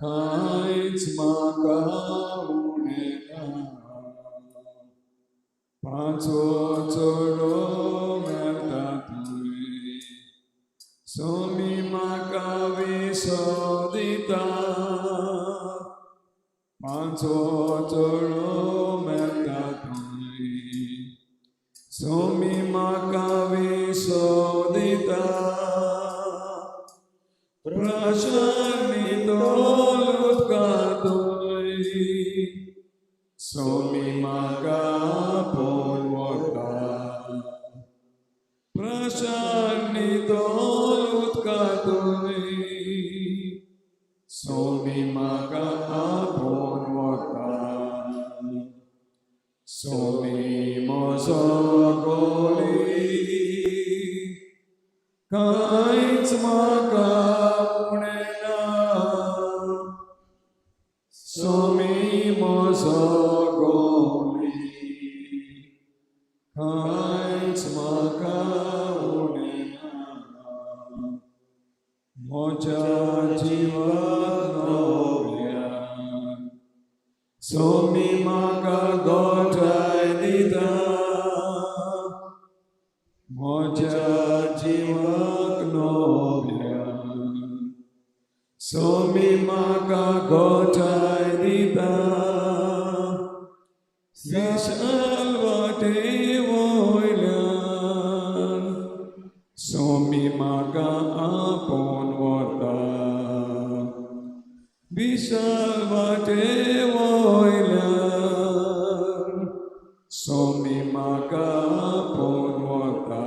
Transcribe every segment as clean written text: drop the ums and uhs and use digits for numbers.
कांयच म्हाका उणें ना. पांचवो चलो मेळटा थंय स्वामी म्हाका विसव दिता. पांचवो चलो मेळटा थंय स्वामी म्हाका विसव दिता. प्रसन्नितोल उदकांतूय स्वामी म्हाका आपोवन व्हरता. प्रसन्नितोल उदकांतूय स्वामी म्हाका आपोवन व्हरता. स्वामी म्हजो गोली, कांयच म्हाका उणें ना. स्वामी म्हजो गोली, कांयच म्हाका उणें ना. म्हज्या जिवाक नव्यान स्वामी म्हाका घटाय दिता. म्हज्या जिवाक नव्यान स्वामी म्हाका घटाय दिता. विशाल वाटे वयल्यान स्वामी म्हाका आपोवन व्हरता. विशाल वाटे वयल्यान स्वामी म्हाका आपोवन व्हरता.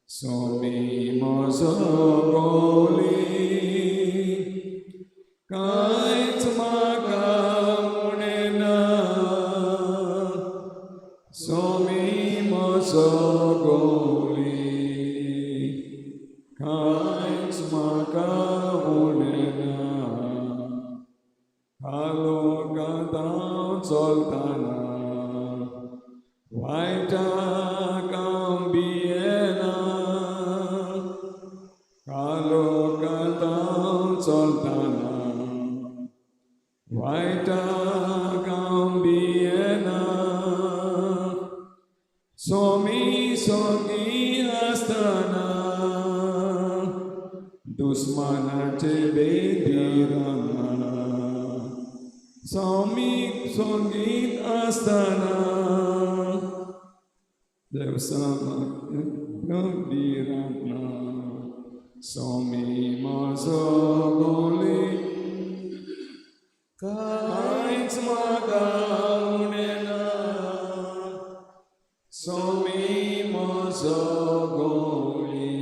स्वामी म्हजो गोली, कांयच म्हाका उणें ना. स्वामी म्हजो गोली, कांयच म्हाका उणें ना. काळोखांत हांव चलतना वायटाक हांव भियेना. काळोखांत हांव चलतना वायटाक हांव भियेना. स्वामी सोगी आसतना दुस्मानाचे बेदिराना. स्वामी सोगीत आसतना देवसाना. स्वामी म्हजो गोली, कांयच म्हाका उणें ना. स्वामी म्हजो गोली,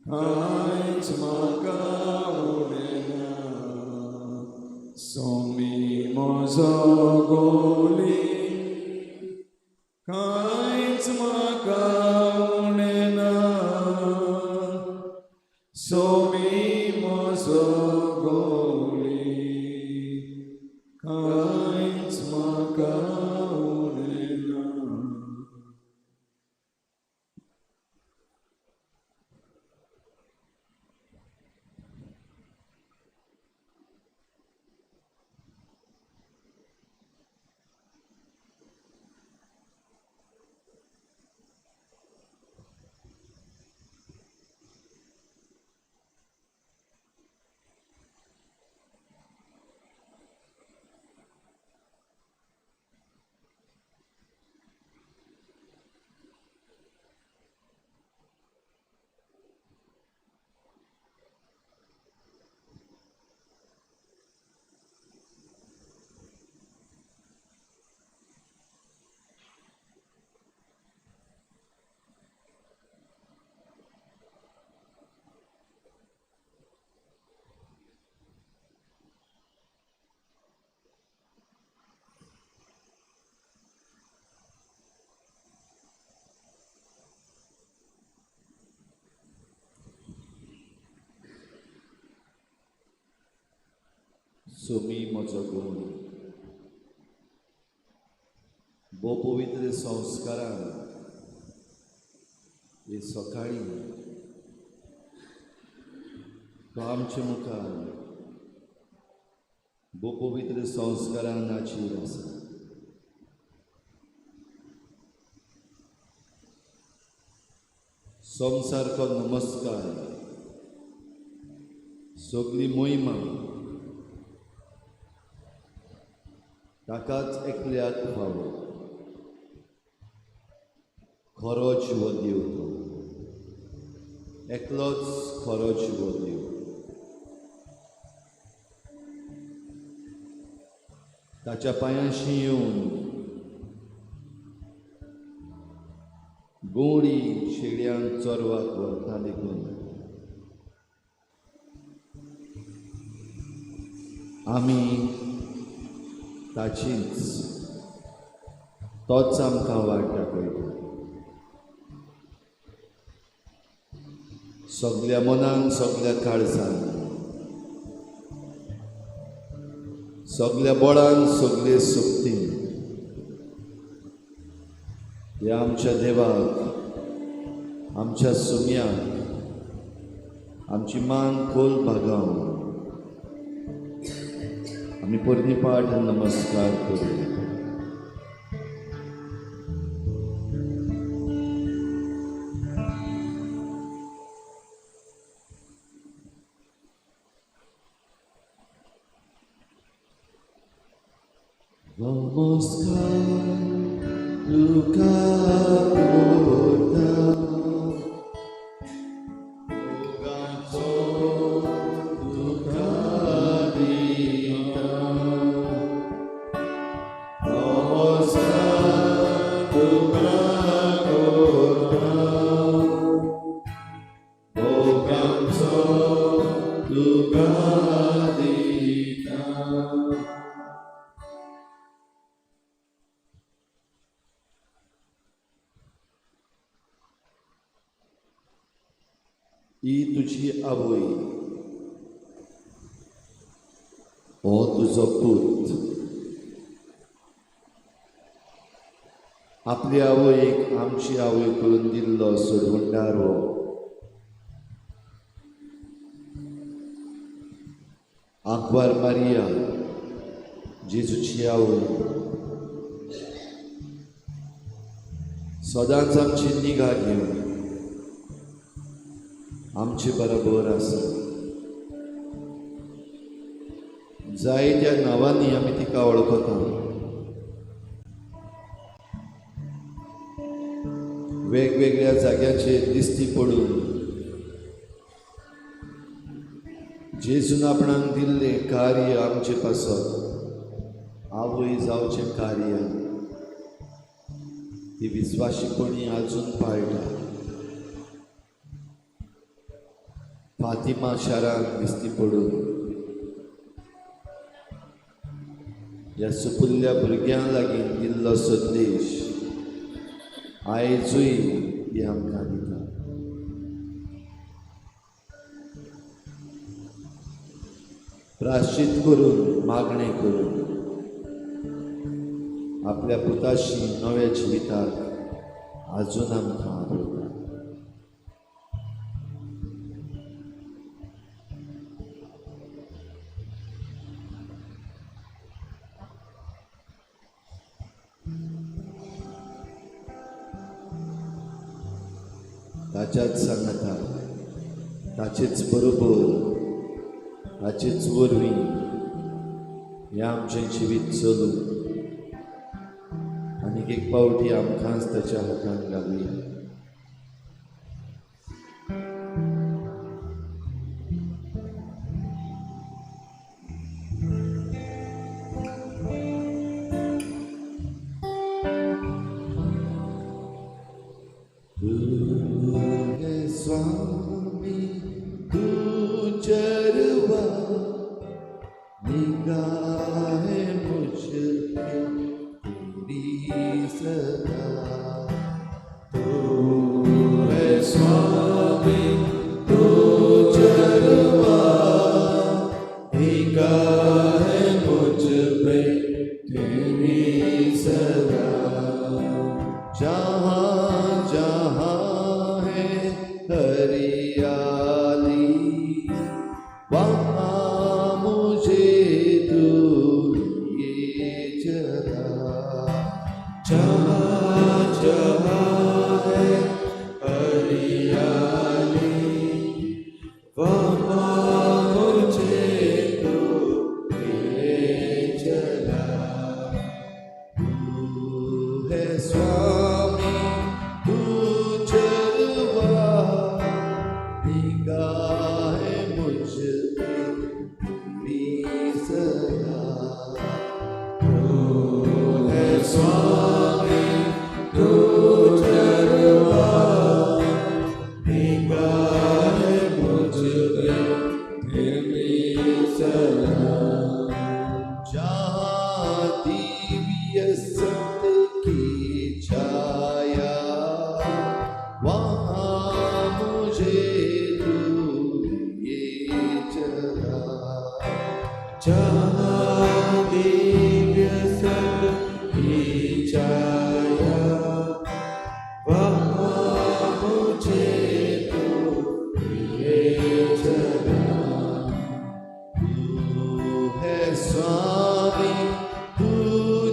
कांयच म्हाका उणें ना. स्वामी म्हजो गोली, कांयच म्हाका उणें ना. स्वामी म्हजो गोली, कांयच म्हाका उणें ना. स्वामी म्हजो गोली, भोव पवित्र संस्कारान हे सकाळी तो आमचे मुखार भोव पवित्र संस्कारान हाजीर आसा. संवसारको नमस्कार, सगली मोहिमा ताकाच एकल्याक फावो. खरो जिवो देव तो, एकलोच खरो जिवो देव. ताच्या पांयांशी येवन गोडी शेळयांक चरवाक व्हरता देखून आमी ताचीच, तोच आमकां वाट दाखयता. सगल्या मनान, सगल्या काळजान, सगल्या बळान, सगले शक्तीन ह्या आमच्या देवाक, आमच्या सुम्याक आमची मान खोल भागावन आमी पोरणी पाठ नमस्कार करूया. नमस्कार तुका करता, मोगाचो तुका दिता. नमस्कार तुका करता, मोगाचो तुका दिता. ही तुजी आवय, हो तुजो पूत. आपली आवयक आमची आवय करून दिल्लो सोडवणदार हो. आंकवार मारिया, जेजूची आवय, सदांच आमची निगा घेवन आमचे बरोबर आसा. जायत्या नांवांनी आमी तिका वळखता. वेगवेगळ्या जाग्याचेर दिश्टी पडून जेजून आपणाक दिल्लें कार्य आमचे पासत आवय जावचें कार्य ती विस्वाशीपणी आजून पाळटा. फातिमा शारांत दिश्टी पडून ह्या सुपुल्ल्या भुरग्यां लागीं दिल्लो संदेश आयजूय ती आमकां दिता. प्राश्चित करून, मागणें करून आपल्या पुताशी नव्या जिविताक आजून आमकां आपयता. ताच्याच सांगाता, ताचेच बरोबर, ताचेच वरवीं हें आमचें जिवीत चलूं आनीक एक पावटी आमकांच ताच्या हातान घालुया. स्वामी तू चरवा, निगाह मुझ पे तेरी सदा. तू है स्वामी तू चरवा, निगाह मुझ पे तेरी सदा. जहाँ जहाँ है हरियाली, वहाँ मुझे तू लिए चला। जहाँ जहाँ है हरियाली, वहाँ मुझे तू लिए चला। तू है स्वामी तू चरवाहा, निगाह मुझ पे तेरी सदा। तू है स्वामी तू चरवाहा, निगाह मुझ पे तेरी सदा। जहाँ दिव्य सत्य की छाया, वहाँ मुझे तू लिए चला। जहाँ दिव्य सत की छाया, वहाँ मुझे तू लिए चला। तू है स्वामी तू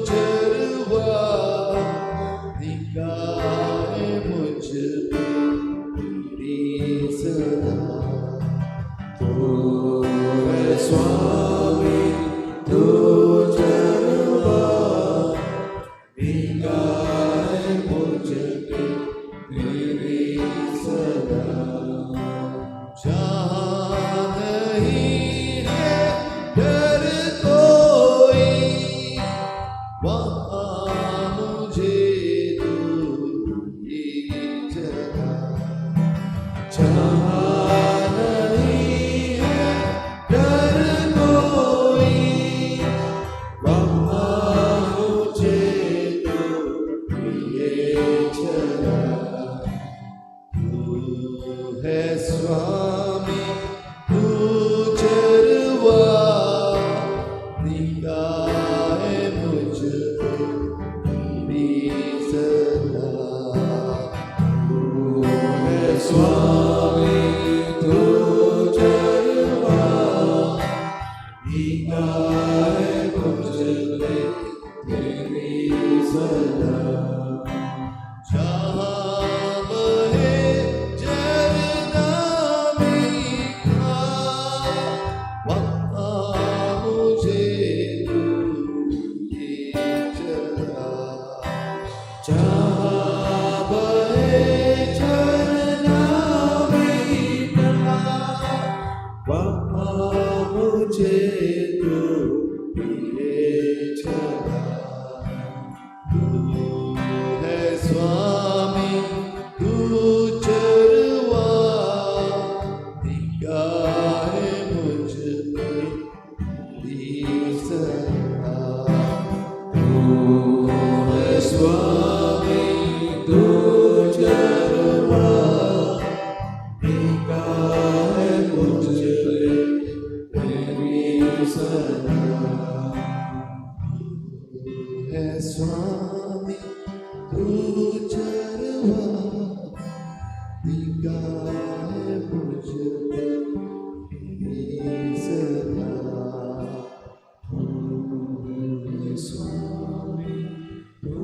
चरवाहा, निगाह मुझ पे तेरी सदा। तू है स्वामी तू चरवाहा, निगाह मुझ पे तेरी सदा। जहाँ नहीं है डर कोई, वहाँ मुझे तू लिए चला। जहाँ नहीं है डर कोई, वहाँ मुझे तू लिए चला। तू है स्वामी तू चरवाहा, निगाह मुझ पे तेरी सदा। तू है स्वामी तू चरवाहा, निगाह मुझ पे तेरी सदा। जहाँ बहे झरना मीठा, वहाँ मुझे तू लिए चला। जहाँ बहे झरना मीठा, वहाँ मुझे तू लिए चला। तू है स्वामी तू चरवाहा, निगाह मुझ पे तेरी सदा। तू है स्वामी तू चरवाहा, निगाह मुझ पे तेरी सदा। तू है स्वामी तू चरवाहा, निगाह मुझ पे तेरी सदा। तू है स्वामी तू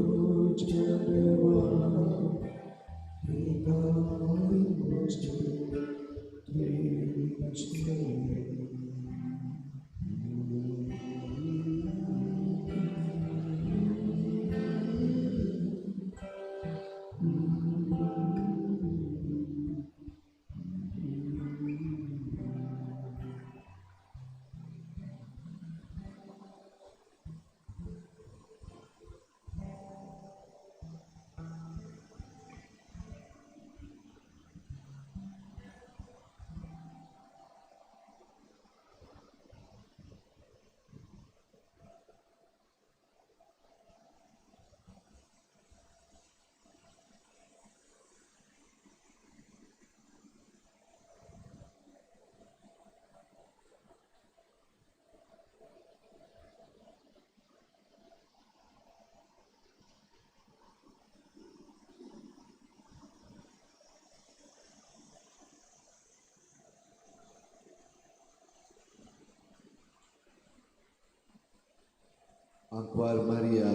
आंकवार मारिया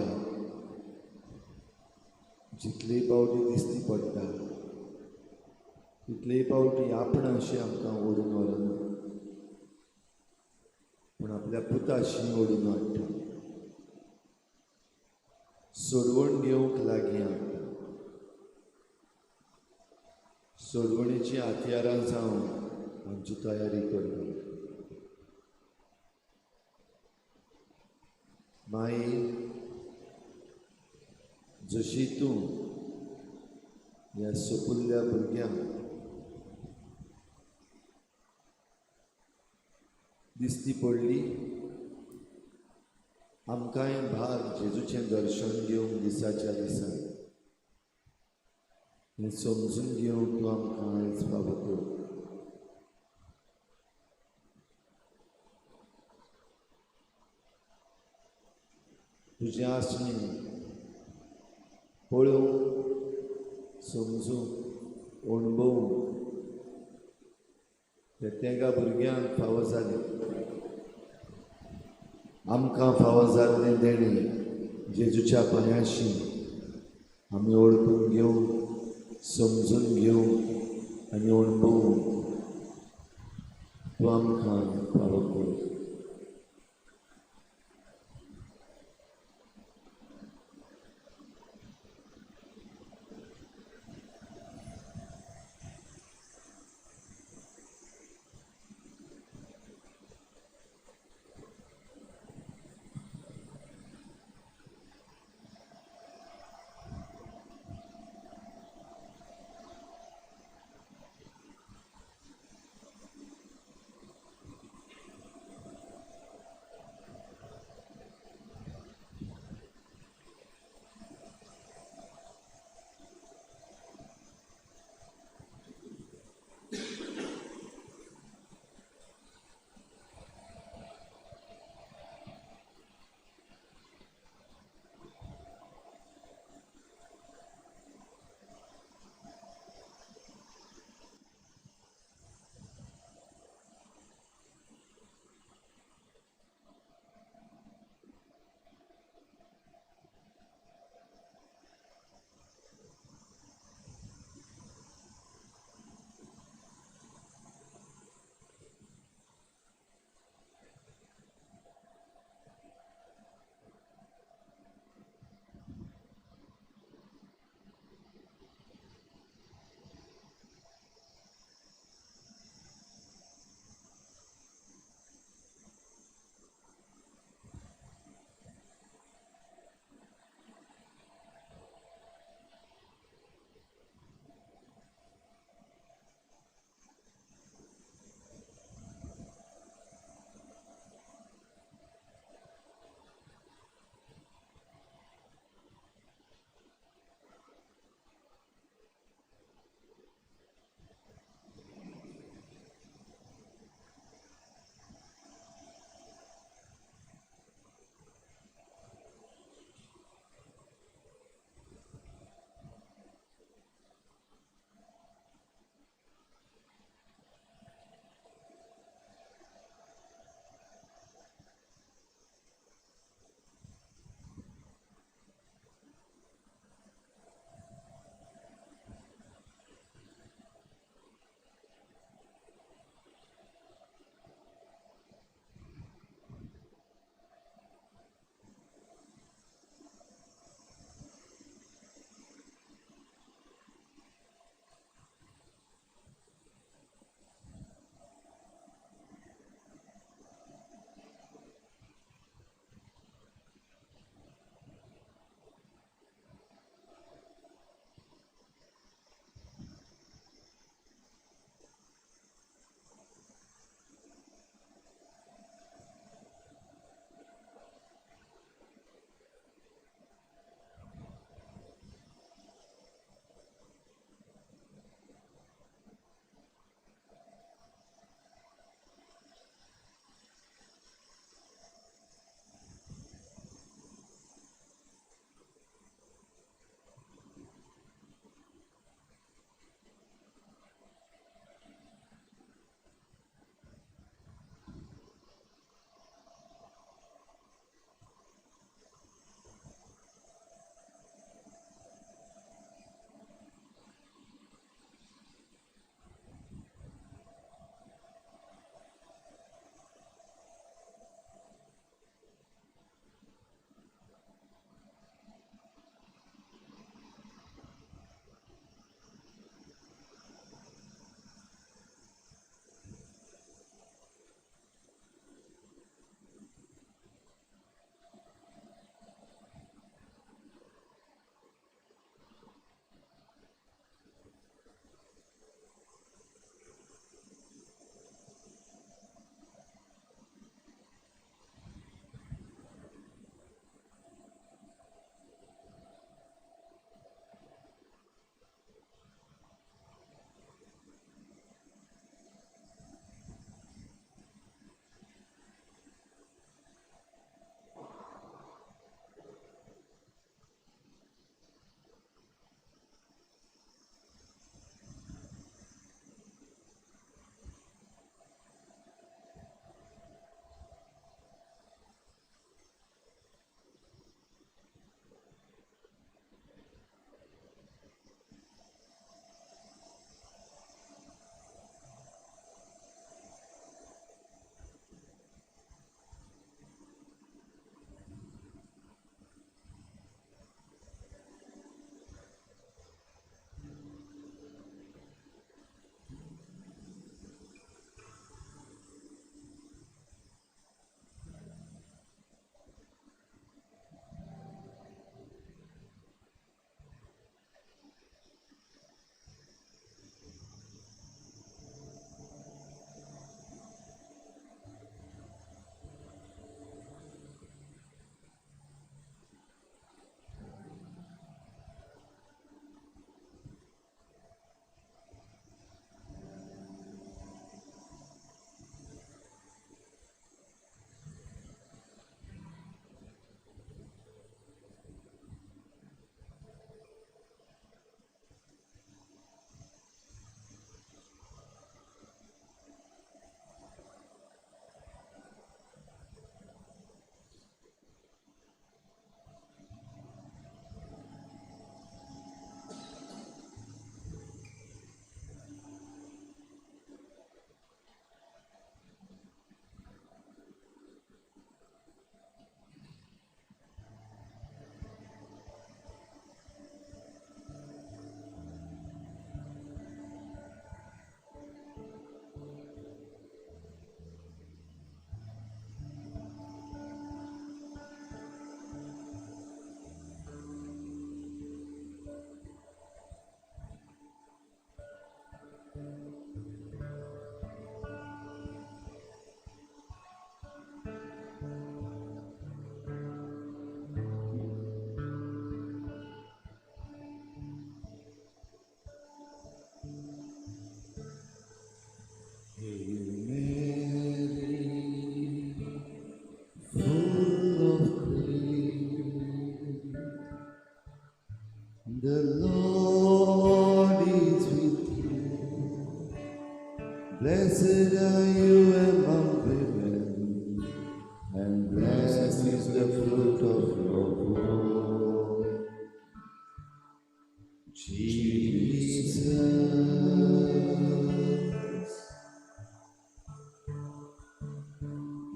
जितले पावटी दिसती पडटा तितले पावटी आपणाशी आमकां ओडून व्हरना, पूण आपल्या पुताशी ओडून हाडटा, सोडवण घेवंक लागीं हाडटा. सोडवणेची हत्यारां जावन आमची तयारी करता. माई, जशी तूं ह्या सोपुल्ल्या भुरग्यांक दिसती पडली, आमकांय भाग जेजूचें दर्शन घेवंक दिसाच्या दिसा हें समजून घेवंक तूं आमकां आयज फावो कर. तुजें आसणें पळोवंक, समजूंक, अणभवूंक त्या तेगा भुरग्यांक फावो जालें. आमकां फावो जाल्लें देणें जेजूच्या पांयांशी आमी ओळखून घेवंक, समजून घेवंक आनी अणभवूंक तूं आमकां फावो कर.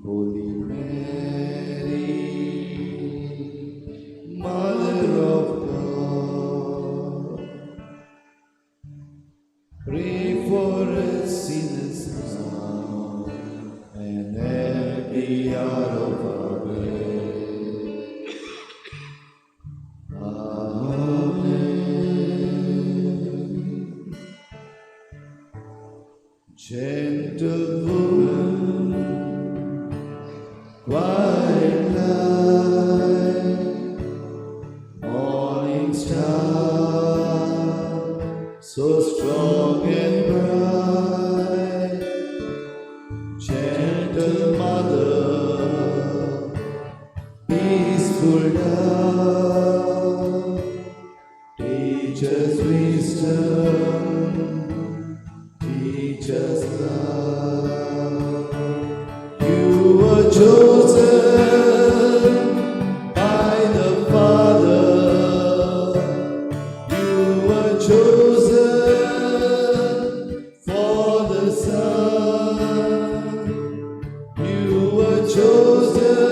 Holy Mary, Mother of God, pray for us sinners now and at the hour of our death. Amen. Gentle woman, quiet light, morning star, so strong and bright, gentle mother, peaceful dove, teach us wisdom, teach us love. You were chosen by the Father. You were chosen for the Son. You were chosen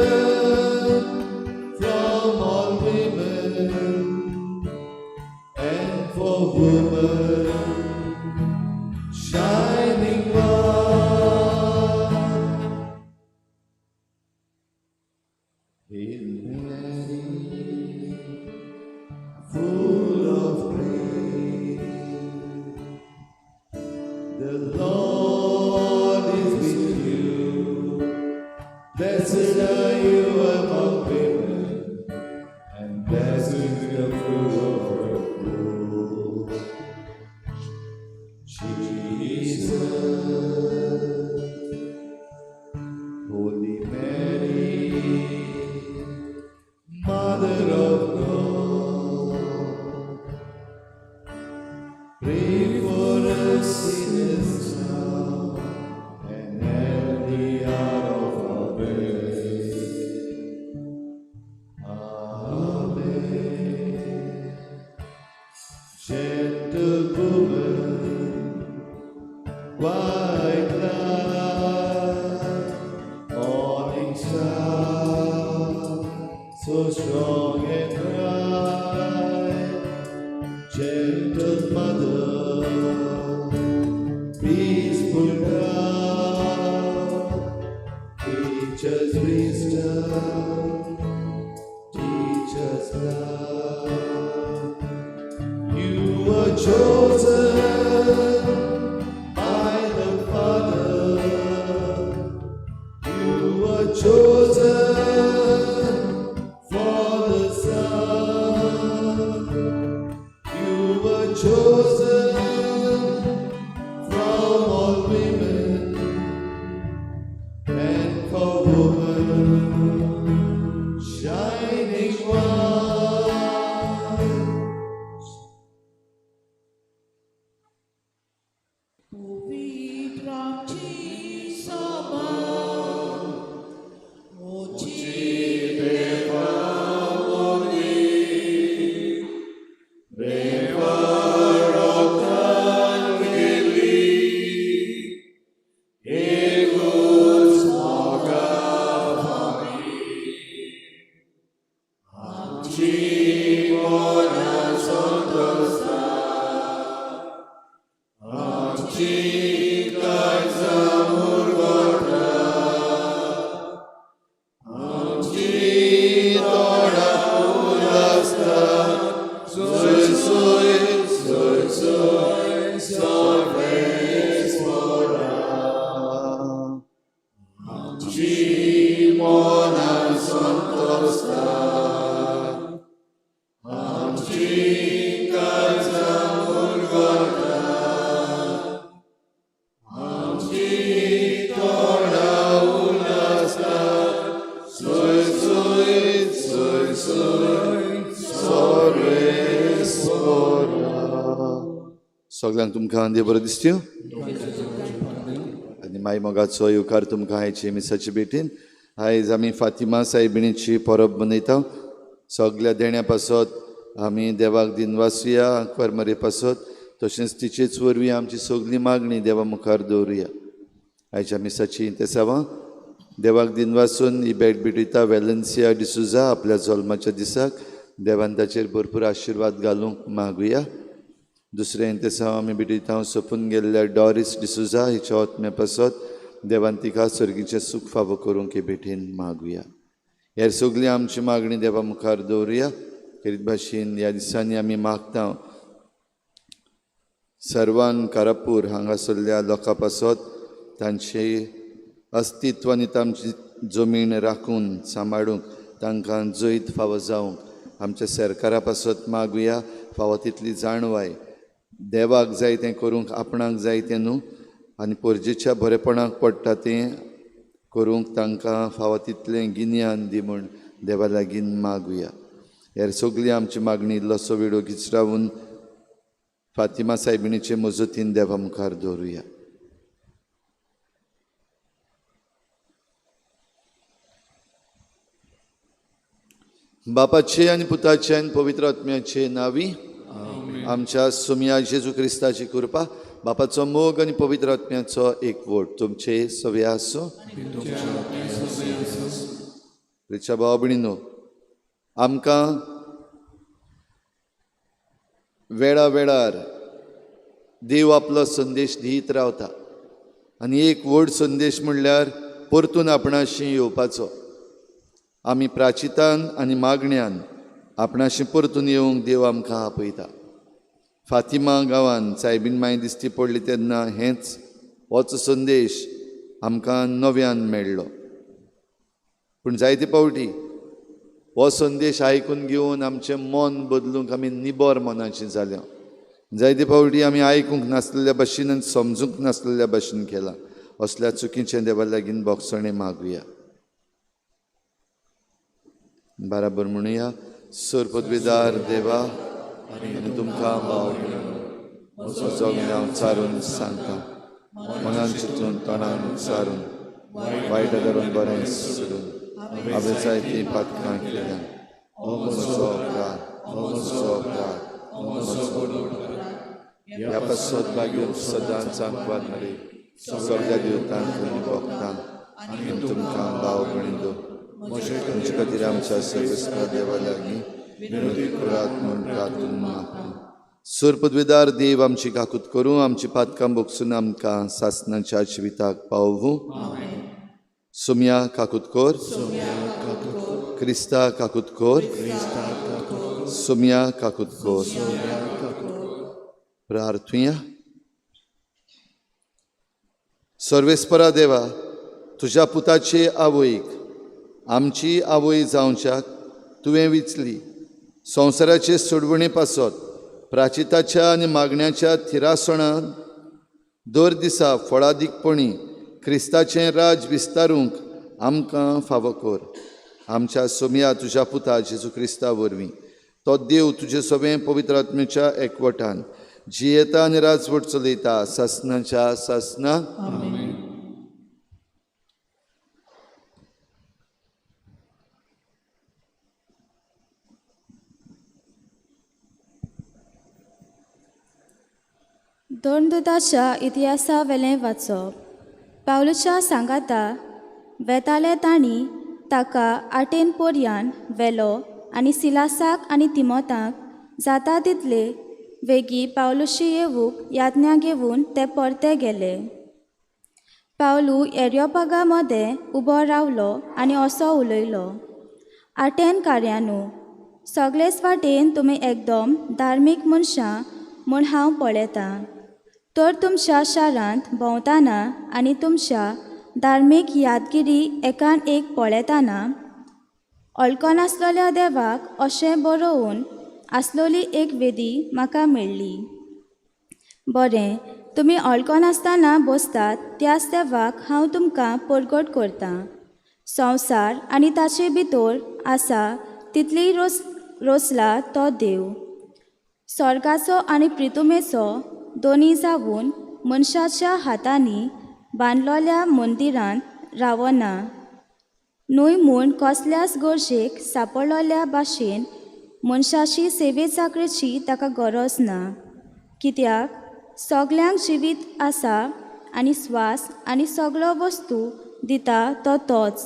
from all women and for women, shining one. Hail Mary, full of grace, the Lord is with you. Blessed are you among women, and blessed is the fruit of your womb. Jesus. Holy Mary, Mother of God, pray for us sinners now and at the hour of our death. Amen. Gentle woman, quiet light, morning star, so strong and bright, gentle mother, peaceful dove, teach us wisdom, teach us love. You were chosen by the Father. You were chosen for the Son. You were chosen from all women and for woman, shining one. पवित्र आमची सभा मोची सगळ्यांक तुमकां देव बरें दिसत्यो आनी माय मोगाचो येवकार तुमकां आयचे मिसाचे भेटीन. आयज आमी फातिमा सायबिणीची परब मनयता. सगल्या देण्या पासत आमी देवाक दिनवासुया, आंकवार पासत, तशेंच तिचेच वरवीं आमची सगली मागणी देवा मुखार दवरुया. आयच्या मिसाची इंतेसांवां. देवाक दिनवासून ही भेट भेटयता वेलन्सिया डिसुजा आपल्या जल्माच्या दिसाक देवान ताचेर भरपूर आशिर्वाद घालूंक मागुया. दुसरें इंतेसांव आमी भेटयता सोंपून गेल्ल्या डॉरीस डिसुजा हिच्या आत्म्या पासत देवान तिका सर्गीचें सूख फावो करूंक हे भेटेन मागुया. हेर सगळीं आमची मागणी देवा मुखार दवरुया. खेरीत भाशेन ह्या दिसांनी आमी मागता सर्वान कारापूर हांगासरल्या लोकां पासत तांचे अस्तित्व आनी तांची जमीन राखून सांबाळूंक तांकां जैत फावो जावंक आमच्या सरकारा पासत मागुया. फावो तितली जाणवाय देवाक जाय तें करूंक आपणाक जाय तें न्हू आनी पोरजेच्या बरेपणाक पडटा तें करूंक तांकां फावो तितलें गिन्यान दी म्हूण देवा लागीं मागुया. हेर सगळी आमची मागणी इल्लोसो वेळ गिचरावून फातिमा सायबिणीचे मजतीन देवा मुखार दवरुया. बापाचे आनी पुताचे आनी पवित्र आत्म्याचे नांवी आमच्या सुमया जेजू क्रिस्ताची कृपा, बापाचो मोग आनी पवित्र आत्म्याचो एकवट तुमचे सवे आसूं. प्रिच्या भाव भयणीनो, आमकां वेळा वेळार देव आपलो संदेश दीत रावता आनी एक व्हड संदेश म्हणल्यार परतून आपणाशी येवपाचो. आमी प्राचितान आनी मागण्यान आपणाशी परतून येवंक देव आमकां आपयता. फातिमा गांवान सायबीन माय दिश्टी पडली तेन्ना हेंच होच संदेश आमकां नव्यान मेळ्ळो. पूण जायते फावटी हो संदेश आयकून घेवन आमचें मन बदलूंक आमी निबर मनाचीं जाल्या. जायते फावटी आमी आयकूंक नासलेल्या भाशेन आनी समजूंक नासलेल्या भाशेन केलां. असल्या चुकीचें देवा लागीं बोगसणें मागुया. बराबर म्हणुया, सर पदवीदार देवा आनी तुमकां भाव म्हजो हांव चारून सांगता, मनान चिंतून तोंडान चारून वायट धरून बरें सोडून हांवें जायतीं पातकां केल्या. म्हजो अपराध, म्हजो अपराध, म्हजो ह्या पासत भाग्यून सदांच आंकवार मरे सगळ्या देवतांक आनी भक्तांक आनी तुमकां भाव भयणींनो तुमचे खातीर आमच्या सर्वेस्पर देवा लागीं विनोदी करात म्हूण प्रार्थना मागता. सर पदवीदार देव आमची काकूत करूं, आमची पातकां बोगसून आमकां सासनाच्या जिविताक पावोवं. सोम्या काकूत कर, क्रिस्ता काकूत कर, सोम्या काकूत कर. प्रार्थुया. सर्वेस्परा देवा, तुज्या पुताचे आवयक आमची आवय जावच्याक तुवें विचली. संवसाराचे सोडवणे पासत प्राचिताच्या आनी मागण्याच्या थिरासणान दर दिसा फळादीकपणी क्रिस्ताचें राज विस्तारूंक आमकां फावो कर. आमच्या सोमया तुज्या पुता जेजू क्रिस्ता वरवीं तो देव तुजे सगळें पवित्र आत्म्याच्या एकवटान जियेता आनी राजवट चलयता सासनाच्या सासना. दोन दुताच्या इतिहासा वेलें वाचप. पावलूच्या सांगाता वेताले तांणी ताका आटेन पोरयान व्हेलो आनी सिलासाक आनी तिमोताक जाता तितले वेगीं पावलूशी येवूंक यातन्या घेवन ते परते गेले. पावलू एरियोपागा मदें उबो रावलो आनी असो उलयलो, आटेन कार्यानू, सगळेच वाटेन तुमी एकदम धार्मीक मनशां म्हूण हांव पळयतां. तर तुमच्या शारांत भोंवतना आनी तुमच्या धार्मीक यादगिरी एकान एक पळयतना वळखनासलेल्या देवाक अशें बरोवन आसलेली एक वेदी म्हाका मेळ्ळी. बरें, तुमी वळखनासतना बसतात त्याच देवाक हांव तुमकां परगट करतां. संवसार आनी ताचे भितर आसा तितली रोसला तो देव. स्वर्गाचो आनी प्रितुमेचो दोनी जावन मनशाच्या हातांनी बांदलोल्या मंदिरांत रावना न्हय म्हूण कसल्याच गरजेक सांपडलोल्या भाशेन मनशाची सेवे चाकरेची ताका गरज ना. कित्याक सगल्यांक जिवीत आसा आनी स्वास आनी सगळो वस्तू दिता तो तोच.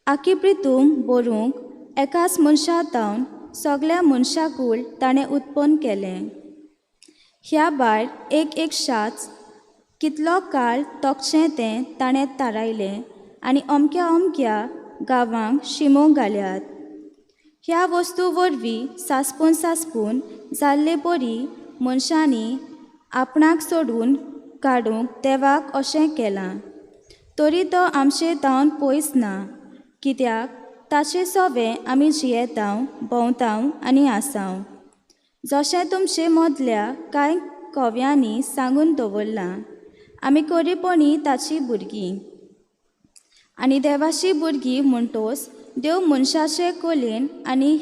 आखी प्रितूम बरूंक एकाच मनशा तावन सगळ्या मनशाकूळ ताणें उत्पन्न केलें. ह्या भायर एक एक शाच कितलो काळ तोखचें तें ताणें थारायलें आनी अमक्या अमक्या गांवांक शिमो घाल्यात. ह्या वस्तू वरवीं सासपून सासपून जाल्ले परी मनशांनी आपणाक सोडून काडूंक देवाक अशें केलां. तरी तो आमचे तावन पयस ना, कित्याक ताचे सोवे आमी जियेतांव, भोंवतांव आनी आसांव. जशें तुमचे मदल्या कांय कव्यांनी सांगून दवरलां, आमी खरेपणी ताची भुरगीं आनी देवाची भुरगीं म्हणटोच देव मनशाचे कोलेन आनी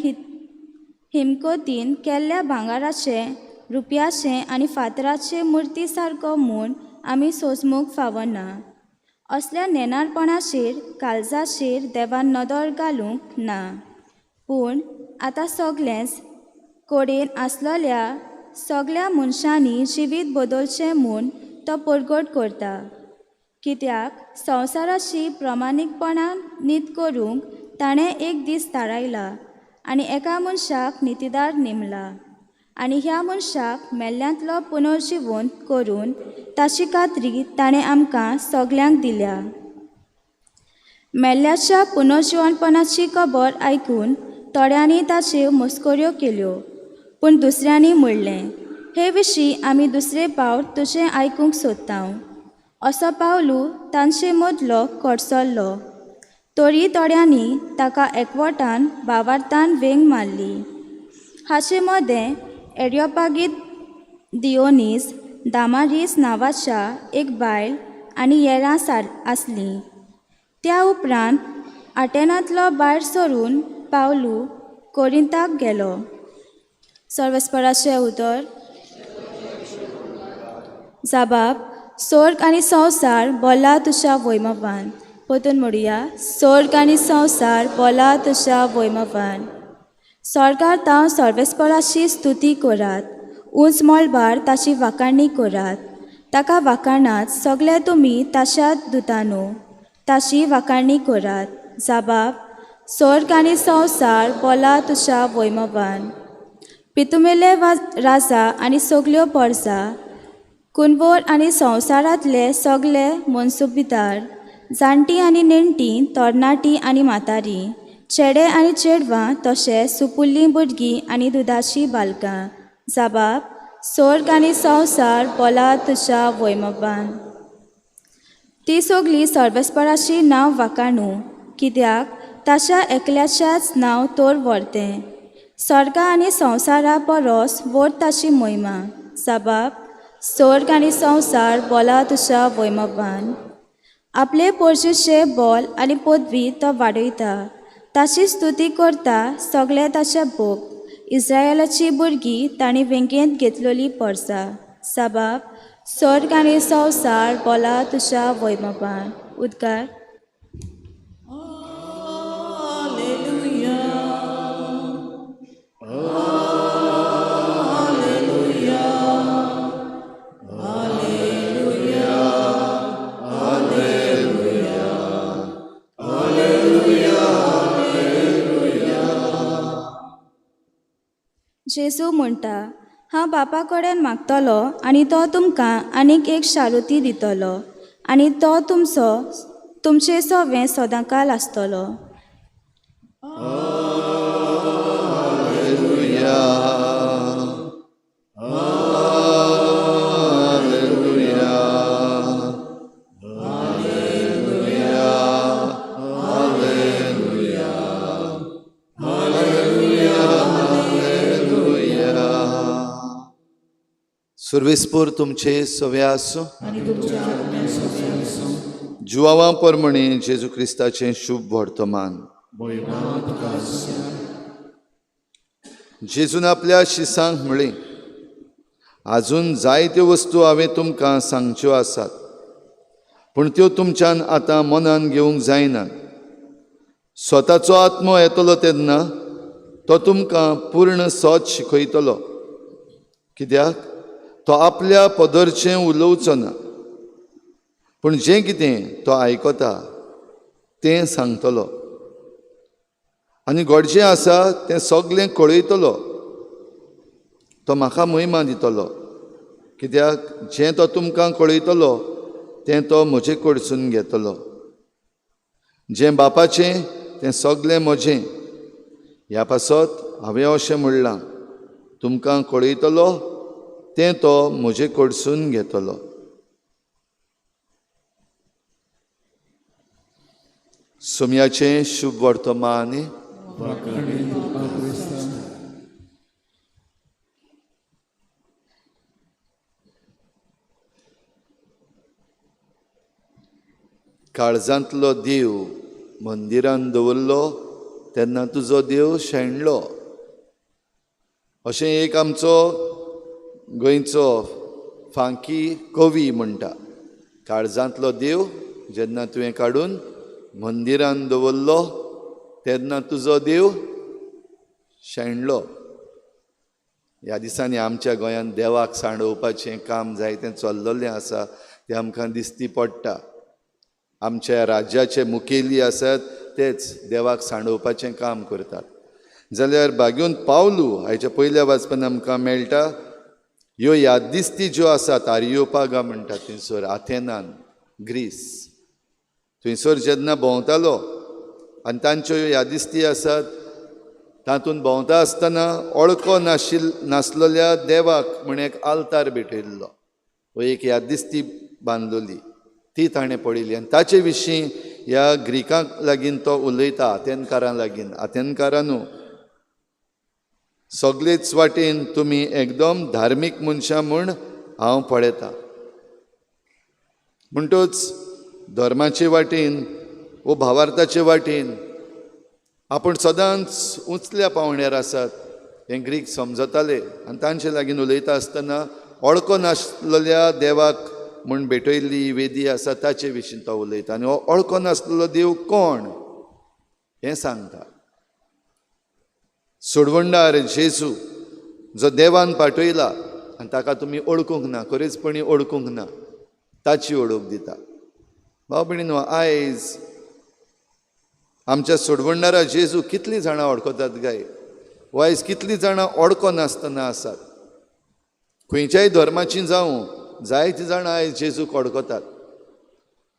हिमकोतीन केल्ल्या भांगराचे, रुपयाचे आनी फातराचे मुर्ती सारको म्हूण आमी सोजमूंक फावना. असल्या नेणारपणाचेर काळजाचेर देवान नदर घालूंक ना. पूण आतां सगळेंच कडेन आसलेल्या सगळ्या मनशांनी जिवीत बदलचें म्हूण तो परगट करता. कित्याक संवसाराची प्रमाणीकपणान नीत करूंक ताणें एक दीस थारायला आनी एका मनशाक नितीदार नेमला आनी ह्या मनशाक मेल्ल्यांतलो पुनर्जिवंत करून ताची खात्री ताणें आमकां सगल्यांक दिल्या. मेल्ल्याच्या पुनर्जिवनपणाची खबर आयकून थोड्यांनी ताच्यो मस्कऱ्यो केल्यो, पूण दुसऱ्यांनी म्हणलें, हे विशीं आमी दुसरे पावट तुजें आयकूंक सोदता. असो पावलू तांचे मदलो कडसरलो. तरी थोड्यांनी ताका एकवटान भावार्थान वेंग मारली. हाचे मदें एरियोपागीत दियोनीस दामारीस नांवाच्या एक बायल आनी येरां आसलीं. त्या उपरांत आटेनांतलो भायर सरून पावलू कोरिंताक गेलो. सर्वस्पराचें उतर. जाबाब, स्वर्ग आनी संवसार बोला तुज्या वैमवान. परतून म्हणुया, स्वर्ग आनी संवसार बोला तुज्या वैमवान. स्वर्गार तांव सर्वेस्पराची स्तुती करात, उंच मळबार ताची वाखाणी करात. ताका वाखाणात सगळे तुमी ताच्या दुतानो, ताची वाखाणी करात. जाबाब, स्वर्ग आनी संवसार बोला तुज्या वैमवान. पितुमेले राजा आनी सगल्यो परजा, कुंवर आनी संवसारांतले सगळे मनसुबीदार, जाणटीं आनी नेणटीं, तरणाटीं आनी म्हातारीं, चेडे आनी चेडवां, तशेंच सुपुल्लीं भुरगीं आनी दुदाचीं बालकां. जाबाब, स्वर्ग आनी संवसार बोला तुज्या वैमवान. ती सगळीं सर्वेस्पराची नांव वाखाणू, कित्याक ताच्या एकल्याच्याच नांव तर व्हरतें. स्वर्गा आनी संवसारा परस व्हड ताची मोहिमा. जाबाब, स्वर्ग आनी संवसार बोला तुज्या वैमवान. आपले पोरजेचे बोल आनी पदवी तो वाडयता, ताची स्तुती करता सगळे ताचे भोग. इस्रायलाची भुरगीं तांणी वेंगेंत घेतलेली परसा. साबाब, स्वर्ग आनी संवसार बोला तुज्या वैमवान. उद्गार. जेजू म्हणटा, हांव बापा कडेन मागतलो आनी तो तुमकां आनीक एक शारुती दितलो आनी तो तुमचो तुमचे सवें सदांकाल आसतलो. सुर्वेस्पूर तुमचे सवे आसूं. जुवावा परमणे जेजू क्रिस्ताचें शुभ वर्तमान. जेजून आपल्या शिसांक म्हळें, आजून जायत्यो वस्तू हांवें तुमकां सांगच्यो आसात, पूण त्यो तुमच्यान आतां मनान घेवंक जायना. स्वताचो आत्मो येतलो तेन्ना तो तुमकां पूर्ण सत शिकयतलो, कित्याक तो आपल्या पदरचें उलोवचो ना, पूण जें कितें तो आयकता तें सांगतलो आनी घडचें आसा तें सगळें कळयतलो. तो म्हाका महिमा दितलो, कित्याक जें तो तुमकां कळयतलो तें तो म्हजे कडसून घेतलो. जें बापाचें तें सगळें म्हजें. ह्या पासत हांवें अशें म्हणलां, तुमकां कळयतलो तें तो म्हजे कडसून घेतलो. सोम्याचें शुभ वर्तमान. काळजांतलो देव मंदिरान दवरलो तेन्ना तुजो देव शेणलो. अशें एक आमचो गोंयचो फांकी कवी म्हणटा. काळजांतलो देव जेन्ना तुवें काडून मंदिरान दवरलो तेन्ना तुजो देव शेणलो. ह्या दिसांनी आमच्या गोंयांत देवाक सांडोवपाचें काम जायतें चल्ललें आसा, तें आमकां दिसती पडटा. आमच्या राज्याचे मुखेली आसात तेच देवाक सांडोवपाचें काम करतात. जाल्यार बागेवन पावलू हाच्या पयल्या वाचपान आमकां मेळटा ह्यो याददिस्ती ज्यो आसात आरियोपागा म्हणटा थंयसर आथेनान ग्रीस थंयसर जेन्ना भोंवतालो आनी तांच्यो ह्यो यादिस्ती आसात तातूंत भोंवता आसतना ओळखो नासलेल्या देवाक म्हण एक आल्तार भेटयल्लो वो एक यादिस्ती बांदलोली ती ताणें पळयली आनी ताचे विशीं ह्या ग्रिकांक लागीं तो उलयता, आथेनकारां लागीं. आथेनकारांनू, सगळेच वाटेन तुमी एकदम धार्मीक मनशां म्हूण हांव पळयतां. म्हणटच धर्माचे वाटेन वो भावार्थाचे वाटेन आपूण सदांच उंचल्या पावंड्यार आसात हें ग्रीक समजताले आनी तांचे लागीं उलयता आसतना ओळखो नासलेल्या देवाक म्हूण भेटयल्ली वेदी आसा ताचे विशीं तो उलयता आनी हो ओळखो नासलेलो देव कोण हें सांगता. सोडवणदार जेजू जो देवान पाठयला आनी ताका तुमी ओळखूंक ना, खरेंचपणी ओळखूंक ना, ताची ओळख दिता. भाव भयणीनो, आयज आमच्या सोडवणदारा जेजू कितलीं जाणां वळखतात काय? वो आयज कितलीं जाणां ओळखो नासतना आसात? खंयच्याय धर्माची जावं जायतीं जाणां आयज जेजूक वळखतात.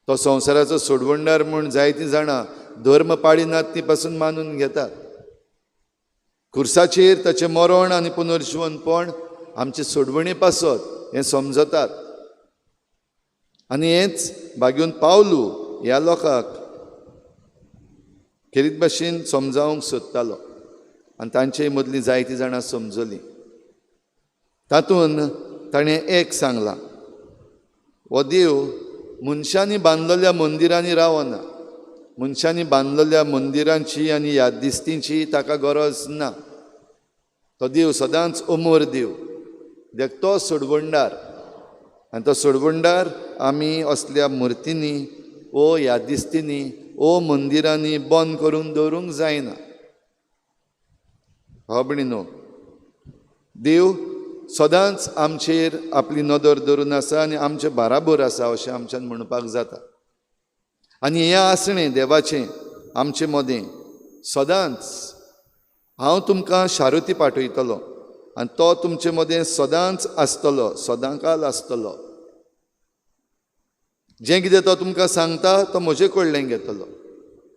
तो संवसाराचो सोडवणदार म्हूण जायतीं जाणां धर्म पाळिनात ती पासून मानून घेतात. खुर्साचेर ताचें मरण आनी पुनर्जिवनपण आमचे सोडवणे पासत हें समजतात. आनी हेंच बागेवन पावलू ह्या लोकांक खेरीत भाशेन समजावंक सोदतालो आनी तांचे मदलीं जायतीं जाणां समजलीं. तातूंत ताणें एक सांगलां, हो देव मनशांनी बांदलेल्या मंदिरांनी रावना, मनशांनी बांदलेल्या मंदिरांची आनी याददिस्तींची ताका गरज ना. तो देव सदांच अमर देव, देख तो सोडवणदार आनी तो सोडवणदार आमी असल्या मुर्तींनी ओ यादिस्तींनी ओ मंदिरांनी बंद करून दवरूंक जायना. भाव भयणीनो, देव सदांच आमचेर आपली नदर धरून आसा आनी आमचे बाराबर आसा अशें आमच्यान म्हणपाक जाता. आनी हें आसणें देवाचें आमचे मदें सदांच हांव तुमकां शारुती पाठयतलो आनी तो तुमचे मदें सदांच आसतलो, सदांकाल आसतलो. जें कितें तो तुमकां सांगता तो म्हजे कडल्यान घेतलो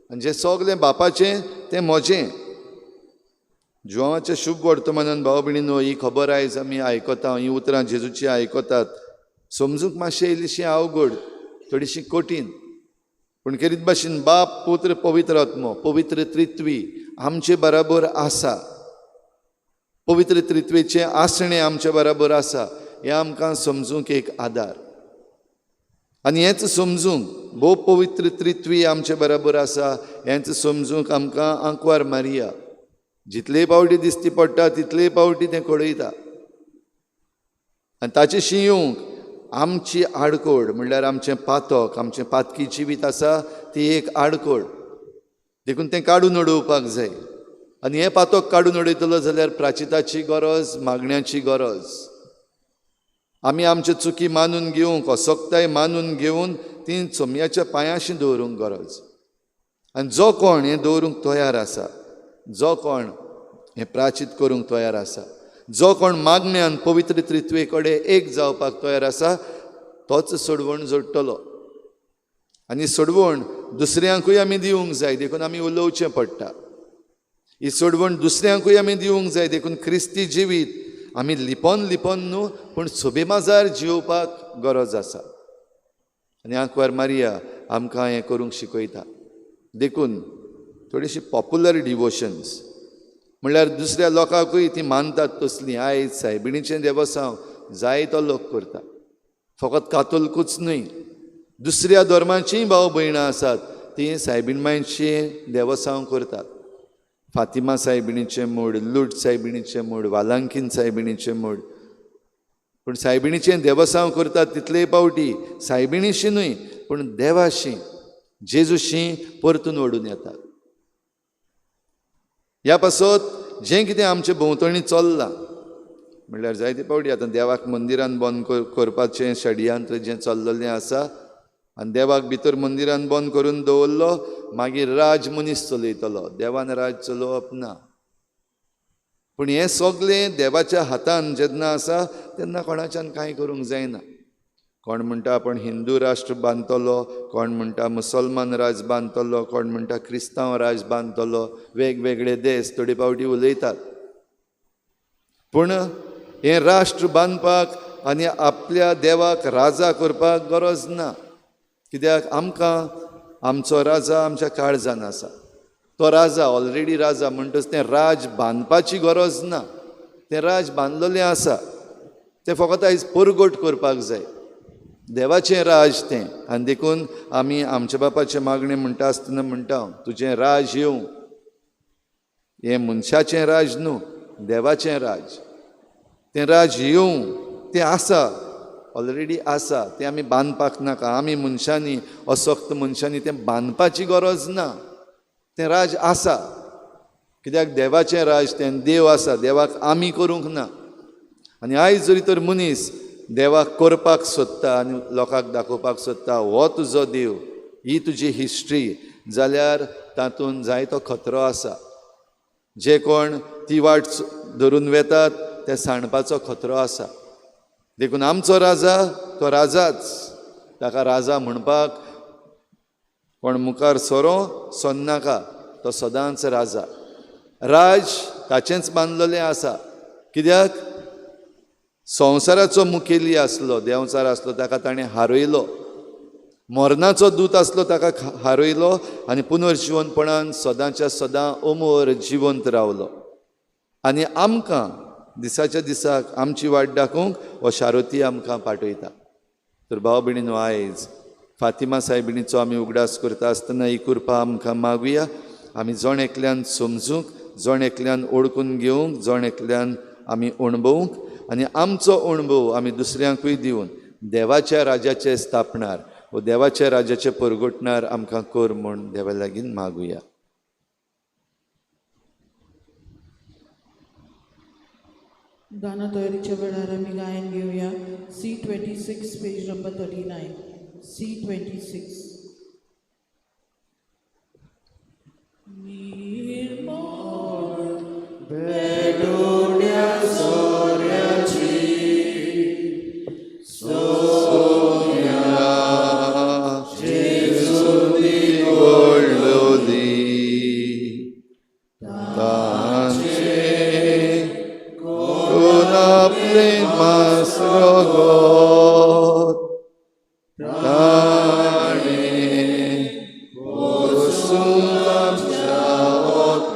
आनी जें सगलें बापाचें तें म्हजें. जुवांवाच्या शुभ वर्तमानान भाव भयणीनो ही खबर आयज आमी आयकता, ही उतरां जेजूची आयकतात. समजूंक मातशें इल्लीशी अवघड, थोडीशी कठीण, पूण खेरीत भाशेन बाप पुत्र पवित्र आत्मो पवित्र त्रित्वी आमचे बराबर आसा. पवित्र त्रित्वेचें आसणें आमचे बराबर आसा हें आमकां समजूंक एक आदार. आनी हेंच समजूंक भोव पवित्र त्रित्वी आमचे बराबर आसा हेंच समजूंक आमकां आंकवार मारिया जितले पावटी दिसती पडटा तितले पावटी तें कळयता. आनी ताचेशी येवंक आमची आडकोड म्हणल्यार आमचें पातक, आमचें पातकी जिवीत आसा ती एक आडकोड, देखून तें काडून उडोवपाक जाय. आनी हें पातक काडून उडयतलो जाल्यार प्राचिताची गरज, मागण्याची गरज. आमी आमच्यो चुकी मानून घेवंक, असक्ताय मानून घेवन ती चोमयाच्या पांयाशी दवरूंक गरज. आनी जो कोण हें दवरूंक तयार आसा, जो कोण हें प्राचीत करूंक तयार आसा, जो कोण मागण्यान पवित्र त्रित्वे कडेन एक जावपाक तयार आसा, तोच सोडवण जोडटलो. आनी सोडवण दुसऱ्यांकूय आमी दिवंक जाय, देखून आमी उलोवचें पडटा. ही सोडवण दुसऱ्यांकूय आमी दिवंक जाय, देखून क्रिस्ती जिवीत आमी लिपोन लिपोन न्हू पूण सोबेमाजार जिवपाक गरज आसा. आनी आंकवार मारिया आमकां हें करूंक शिकयता. देखून थोडीशी पॉपुलर डिवोशन्स म्हणल्यार दुसऱ्या लोकांकूय ती मानतात तसलीं. आयज सायबिणीचें देवसांव जायतो लोक करता, फकत कातोलकूच न्हय, दुसऱ्या धर्माचींय भाव भयणां आसात तीं सायबीण मांयचें देवसांव करतात. फातिमा सायबिणीचें मूड, लूट सायबिणीचें मूड, वालांकीन सायबिणीचें मूड. पूण सायबिणीचें देवसांव करतात तितलेय पावटी सायबिणीशी न्हय पूण देवाशी, जेजूशी परतून ओडून येतात. ह्या पासत जें कितें आमचे भोंवतणी चल्लां म्हणल्यार जायते पावटी आतां देवाक मंदिरान बंद करपाचें षडयंत्र जें चल्लेलें आसा, आनी देवाक भितर मंदिरान बंद करून दवरलो, मागीर राज मनीस चलयतलो, देवान राज चलोवप ना. पूण हें सगळें देवाच्या हातान जेन्ना आसा तेन्ना कोणाच्यान कांय करूंक जायना. कोण म्हणटा आपूण हिंदू राष्ट्र बांदतलो, कोण म्हणटा मुसलमान राज बांदतलो, कोण म्हणटा क्रिस्तांव राज बांदतलो, वेगवेगळे देश थोडे पावटी उलयतात. पूण हें राष्ट्र बांदपाक आनी आपल्या देवाक राजा करपाक गरज ना, कित्याक आमकां आमचो राजा आमच्या काळजान आसा. तो राजा ऑलरेडी राजा, म्हणटच तें राज बांदपाची गरज ना, तें राज बांदलेलें आसा, तें फकत आयज परगट करपाक जाय. देवाचें राज तें. आनी देखून आमी आमच्या बापाचें मागणें म्हणटा आसतना म्हणटा, तुजें राज येवं. हें मनशाचें राज न्हू, देवाचें राज. तें राज येवं, तें आसा, ऑलरेडी आसा, तें आमी बांदपाक नाका. आमी मनशांनी, असक्त मनशांनी तें बांदपाची गरज ना, तें राज आसा. कित्याक देवाचें राज तें, देव आसा, देवाक आमी करूंक ना. आनी आयज जरी तर मनीस देवाक करपाक सोदता आनी लोकांक दाखोवपाक सोदता हो तुजो देव, ही तुजी हिस्ट्री, जाल्यार तातूंत जायतो खतरो आसा. जे कोण ती वाट धरून वेतात ते सांडपाचो खतरो आसा. देखून आमचो राजा तो राजाच, ताका राजा म्हणपाक कोण मुखार सोरो सोन्नाका, तो सदांच राजा. राज ताचेंच बांदलेलें आसा. कित्याक संवसाराचो मुखेली आसलो, देंवचार आसलो, ताका ताणें हारयलो. मरणाचो दूत आसलो, ताका हारयलो आनी पुनर्जिवनपणान सदांच्या सदां अमर जिवंत रावलो. आनी आमकां दिसाच्या दिसाक आमची वाट दाखोवंक हो शारोती आमकां पाठयता. तर भाव भयणीनो, आयज फातिमा सायबिणीचो आमी उगडास करता आसतना ही कृपा आमकां मागुया. आमी जण एकल्यान समजूंक, जण एकल्यान ओळखून घेवंक, जण एकल्यान आमी अणभवूंक, आनी आमचो अणभव आमी दुसऱ्यांकूय दिवन देवाच्या राजाचे स्थापणार व देवाच्या राजाचे परगटणार आमकां कर म्हूण देवा लागीं मागुया. गाना तयारीच्या वेळार आमी गायन घेवया. C26 page number 39, C26. निर्मळ बेडोड्या सोऱ्याची सोन्या जेजू गोडलोली तांचे करून आपले मास रगत ताणें पोसूंक आमच्या आत्म्याक.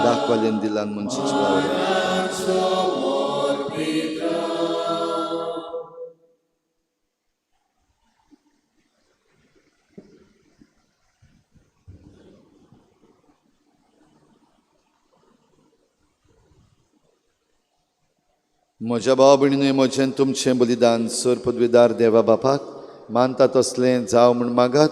दाखवालेन दिलान मनशाची वावर. म्हज्या भाव भयणीनूय म्हजें तुमचें बलिदान सर पदवीदार देवा बापाक मानता तसलें जावं म्हूण मागात.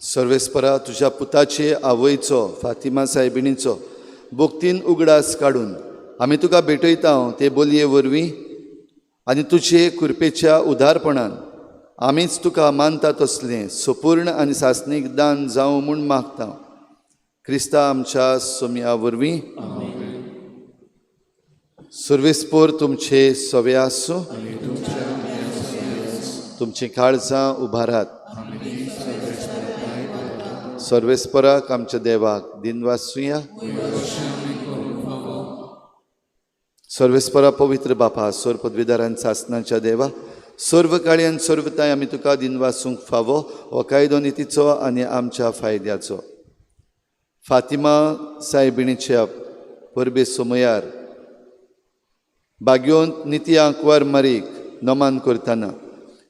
सर्वेस्परा तुज्या पुताचे आवयचो फातिमा सायबिणीचो भक्तीन उगडास काडून आमी तुका भेटयता ते बोलये वरवीं आनी तुजे कृपेच्या उदारपणान आमीच तुका मानता तसलें सपूर्ण आनी सासणीक दान जावं म्हूण मागता. क्रिस्ता आमच्या सोमया वरवीं. सर्वेस्पोर तुमचे सवे आसूं. तुमचीं काळजां उबारात. सर्वेस्पराक आमच्या देवाक दिनवासुया. सर्वेस्परा पवित्र बापा सोर पदवीदारान सासनाच्या देवा सर्व काळी आनी सर्वताय आमी तुका दिनवासूंक फावो हो कायदो नितीचो आनी आमच्या फायद्याचो. फातिमा सायबिणीच्या परबे सोमयार बागयोंत निती आंकवार मारीक नमान करतना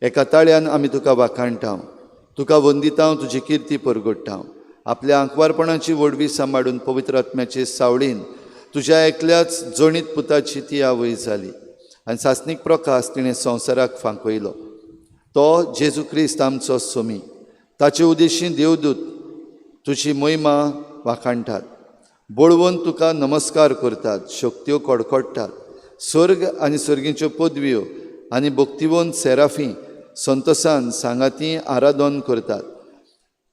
एका ताळ्यान आमी तुका वाखाणटा, तुका वंदिता, तुजी किर्ती परगट्टा. आपल्या आंकवारपणाची व्हडवी सांबाळून पवित्र आत्म्याचे सावळीन तुज्या एकल्याच जणीत पुताची ती आवय जाली आनी सासणीक प्रकाश तिणें संवसाराक फांकयलो. तो जेजू क्रिस्त आमचो सोमी. ताचे उदेशी देवदूत तुजी महिमा वाखाणटात, बळवंत तुका नमस्कार करतात, शक्त्यो कडकडटात. स्वर्ग आनी सर्गीच्यो पदव्यो आनी भक्तिवंत सेराफी संतोसान सांगाती आराधन करतात.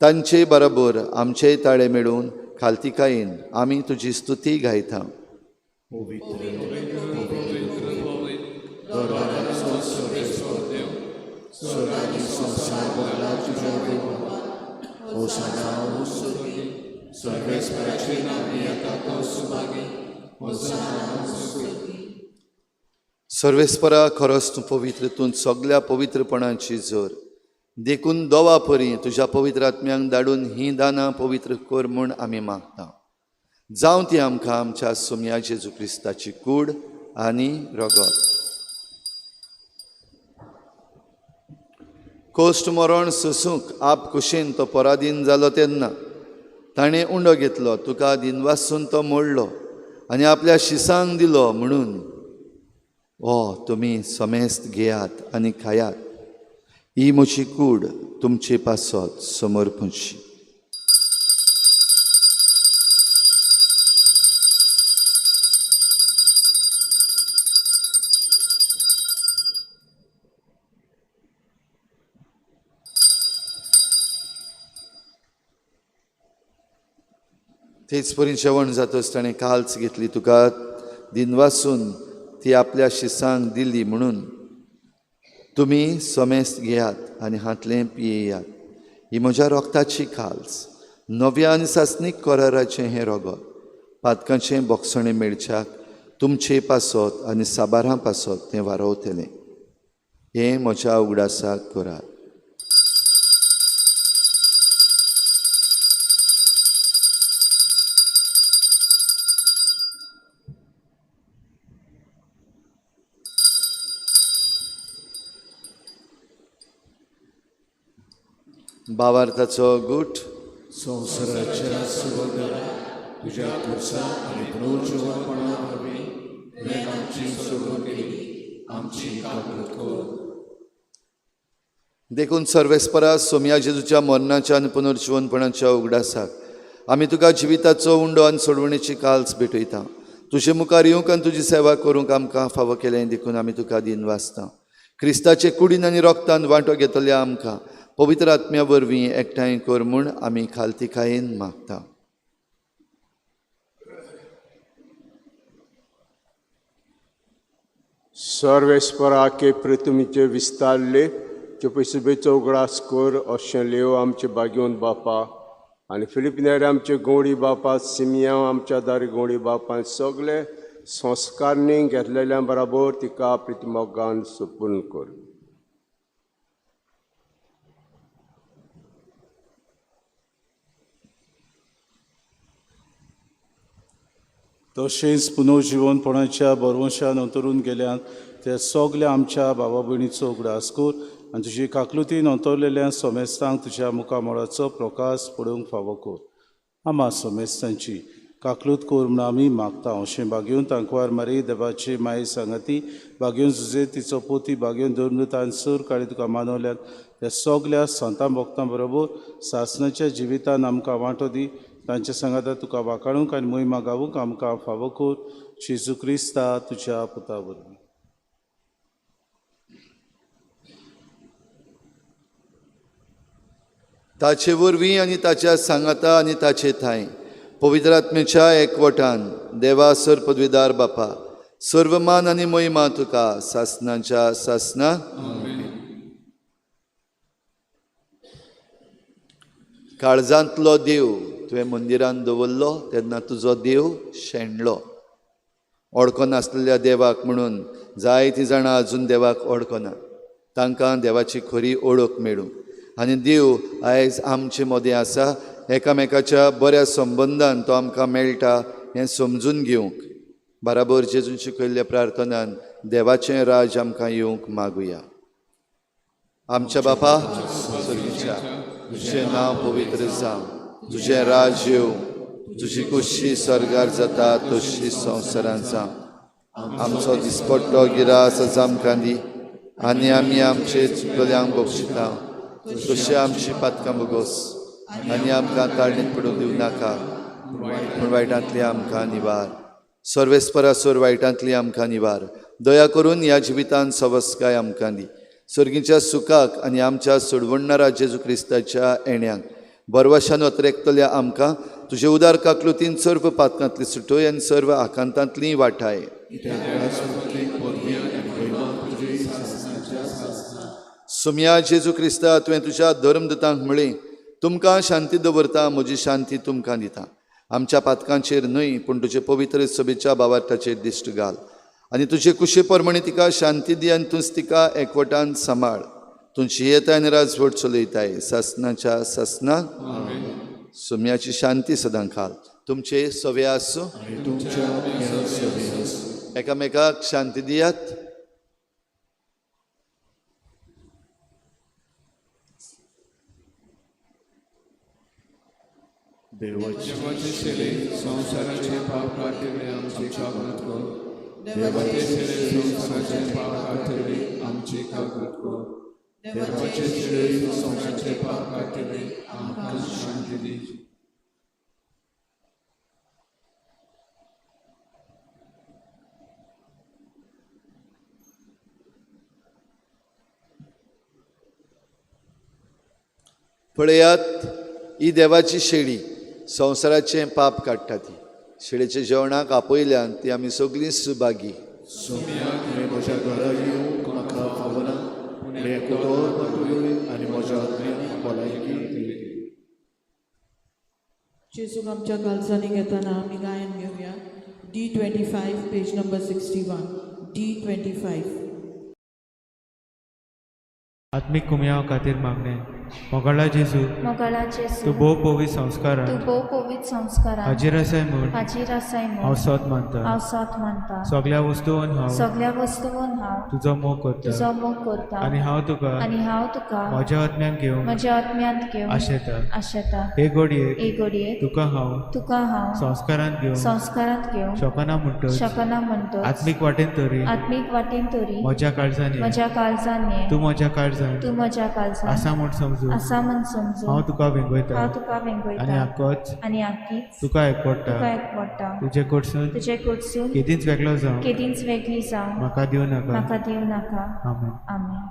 तांचे बरोबर आमचेय ताळे मेळून खालतिकायेन आमी तुजी स्तुती गायता. सर्वेस्परा खरोच तूं पवित्र, तूं सगल्या पवित्रपणाची जोर. देखून दोवा परी तुज्या पवित्र आत्म्यांक धाडून हीं दानां पवित्र कर म्हूण आमी मागता. जावं ती आमकां आमच्या सोमया जेजू क्रिस्ताची कूड आनी रगत. कोश्ट मरण सोसूंक आप कुशीन तो पराधीन जालो तेन्ना ताणें उंडो घेतलो, तुका दिनवासून तो मोडलो आनी आपल्या शिसांक दिलो म्हणून ओ तुमी समेस्त घेयात आनी खायात. ही म्हजी कूड तुमचे पासत समर्पणची. तेच परी जेवण जातच ताणें काल्च घेतली, तुका दिनवासून ती आपल्या शिसांक दिली म्हणून तुमी समेस्त घेयात आनी हातलें पियेयात. ही म्हज्या रोगताची खाल्स, नव्या आनी सासणीक कराराचें हें रगत पातकांचें बोगसणें मेळच्याक तुमचे पासत आनी साबारां पासत तें वारवतलें. हें म्हज्या उगडासाक करात. भावार्थाचो गूट. संवसाराच्या सुवादरा तुज्या खुर्सा आनी पुनर्जिवनपणा वरवीं तुवें आमची सोडवणूक केली, आमची काकूत कर. देखून सर्वेस्परा सोमया जेजूच्या मरणाच्या आनी पुनर्जिवनपणाच्या उगडासाक आमी तुका जिविताचो उंडो आनी सोडवणेची काल्स भेटयता. तुजे मुखार येवंक आनी तुजी सेवा करूंक आमकां फावो केलें देखून आमी तुका दिनवासता. क्रिस्ताचे कुडीन आनी रोगतान वांटो घेतल्या आमकां पवित्र आत्म्या वरवीं एकठांय कर म्हूण आमी खालतिकायेन मागता. सर्वेस्पराके पृथ्वीचे विस्तारले चोपयसुबेचो उगडास कर अशें लेव आमचे बागेवन बापा आनी फिलिपिनेर आमचे गोडी बापा, सिमियांव आमच्या दारी गोडी बापा, सगळे संस्कारणी घेतलेल्या बराबर तिका प्रितिमोगान सुपूर्ण कर. तशेंच पुनर्जिवनपणाच्या भरवंशान अंतरून गेल्यात त्या सगल्या आमच्या भावा भयणीचो उगडास कर आनी तुजी काकलुतीन अंतरलेल्या सोमेस्तांक तुज्या मुखामळाचो प्रकाश पडोवंक फावो कर. आमा सोमेस्तांची काकलूत कर म्हूण आमी मागता. अशें बागेवन तांकवार मारी देवाची माये सांगाती बागेवन जुजे तिचो पोती बागेवन धर्मदूतान सर काळी तुका मानवल्यात त्या सगल्या संतां भक्तां बरोबर सासणाच्या जिवितान आमकां वांटो दी. तांच्या सांगाता तुका वाकाणूंक आनी मोहिमा गावूंक आमकां फावो कर. जेजू क्रिस्ता तुज्या पुता वरवीं. ताचे वरवीं आनी ताच्या सांगाता आनी ताचे थांय पवित्र आत्मेच्या एकवटान देवा सर पदवीदार बापा सर्वमान आनी महिमा तुका सासनाच्या सासना. काळजांतलो देव तुवें मंदिरान दवरलो तेन्ना तुजो देव शेणलो. ओळखनासलेल्या देवाक म्हणून जायतीं जाणां अजून देवाक ओळखना. तांकां देवाची खरी ओळख मेळूं आनी देव आयज आमचे मदें आसा. एकामेकाच्या बऱ्या संबंदान तो आमकां मेळटा हें समजून घेवंक बराबर जेजून शिकयल्ल्या प्रार्थनान देवाचें राज आमकां येवंक मागुया. आमच्या बापा स्वर्गीच्या, तुजें नांव पवित्र जावं, तुजें राज येवं, तुजी कुशी स्वर्गार जाता तशी संवसारांत जावं. आमचो दिसपट्टो गिरास आज आमकां दी आनी आमी आमचे चुकल्यांक बक्षिता तशी आमची पातकां भोगोस आनी आमकां ताळणीत पडूंक दिवं नाका, पूण वायटांतली आमकां निवार. सर्वेस्परा सर वायटांतली आमकां निवार. दया करून ह्या जिवितान सवस्काय आमकां दी. सर्गीच्या सुखाक आनी आमच्या सोडवणणारा जेजू क्रिस्ताच्या येण्याक बरवशान अत्रेकतल्या आमकां तुजे उदार काकलुतीन सर्व पातकांतली सुटय आनी सर्व आकांतांतली वाठाय. सुमया जेजू क्रिस्ता, तुवें तुज्या धर्मदूतांक म्हळें, तुमकां शांती दवरता, म्हजी शांती तुमकां दिता. आमच्या पातकांचेर न्हय पूण तुजे पवित्र सभेच्या भावार्थाचेर दिश्ट घाल आनी तुजे कुशे प्रमाणे तिका शांती दी आनी तूंच तिका एकवटान सांबाळ. तूं जियेताय आनी राजवट चलयताय सासनाच्या सासना. सुम्याची शांती सदां खाल तुमचे सवे आसूं. एकामेकाक शांती दियात. देवाचे सेवे संवसाराचे पाप काडटले आमचे कागद कर. देवाचे सेवे संवसाराचे पाप काडटले आमचे कागद कर. देवाचे सेवे संवसाराचे पाप काडटले आमकां शांती दी. पळयात, ही देवाची शेळी संवसाराचें पाप काडटा. ती शेळेच्या जेवणाक आपयल्यान ती आमी सगळीं सुभागी. सोम्या, तुवें म्हज्या घरा येवंक म्हाका फावना, पूण हें कोतोर पातूय आनी म्हज्या आत्म्याक भलायकी दिली. जेजूक आमच्या काळजांनी घेताना आमी गायन घेवया. D25 page number 61. D25. आत्मीक कुमयाव खातीर मागणें. मोगाळा जेजू, मोगाळा जेजू, तूं भोव पवित्र संस्कारान तूं भोव पवित्र संस्कारान हाजीर आसाय म्हूण हाजीर आसाय हांव म्हूण सोद मानता. हांव सोद मानता. सगळ्या वस्तून हांव सगळ्या वस्तून हांव तुजो मोग करता तुजो मोग करता आनी हांव तुका आनी हांव तुका म्हज्या आत्म्यान घेवंक म्हज्या आत्म्यांत घेवन आशेता. आशेता. हे घडयेक हे घडयेक तुका हांव तुका हांव संस्कारांत घेवंक संस्कारांत घेवंक शकना म्हणटच शकना म्हणटच आत्मीक वाटेन तरी आत्मीक वाटेन तरी म्हज्या काळजान ये. म्हज्या काळजान ये. तूं म्हज्या काळजान तूं म्हज्या काळजान आसा म्हूण समजून आसा म्हूण समजून हांव तुका वेंगयता हांव तुका आनी वेंगयता आकोच आनी आकीच तुका एकवडटा. तुका एकवडटा. तुजे कडसून तुजे कडसून केदींच वेगळो जावं केदींच वेगळी जावं म्हाका दिवं नाका. म्हाका दिवं नाका. आमेन. आमेन.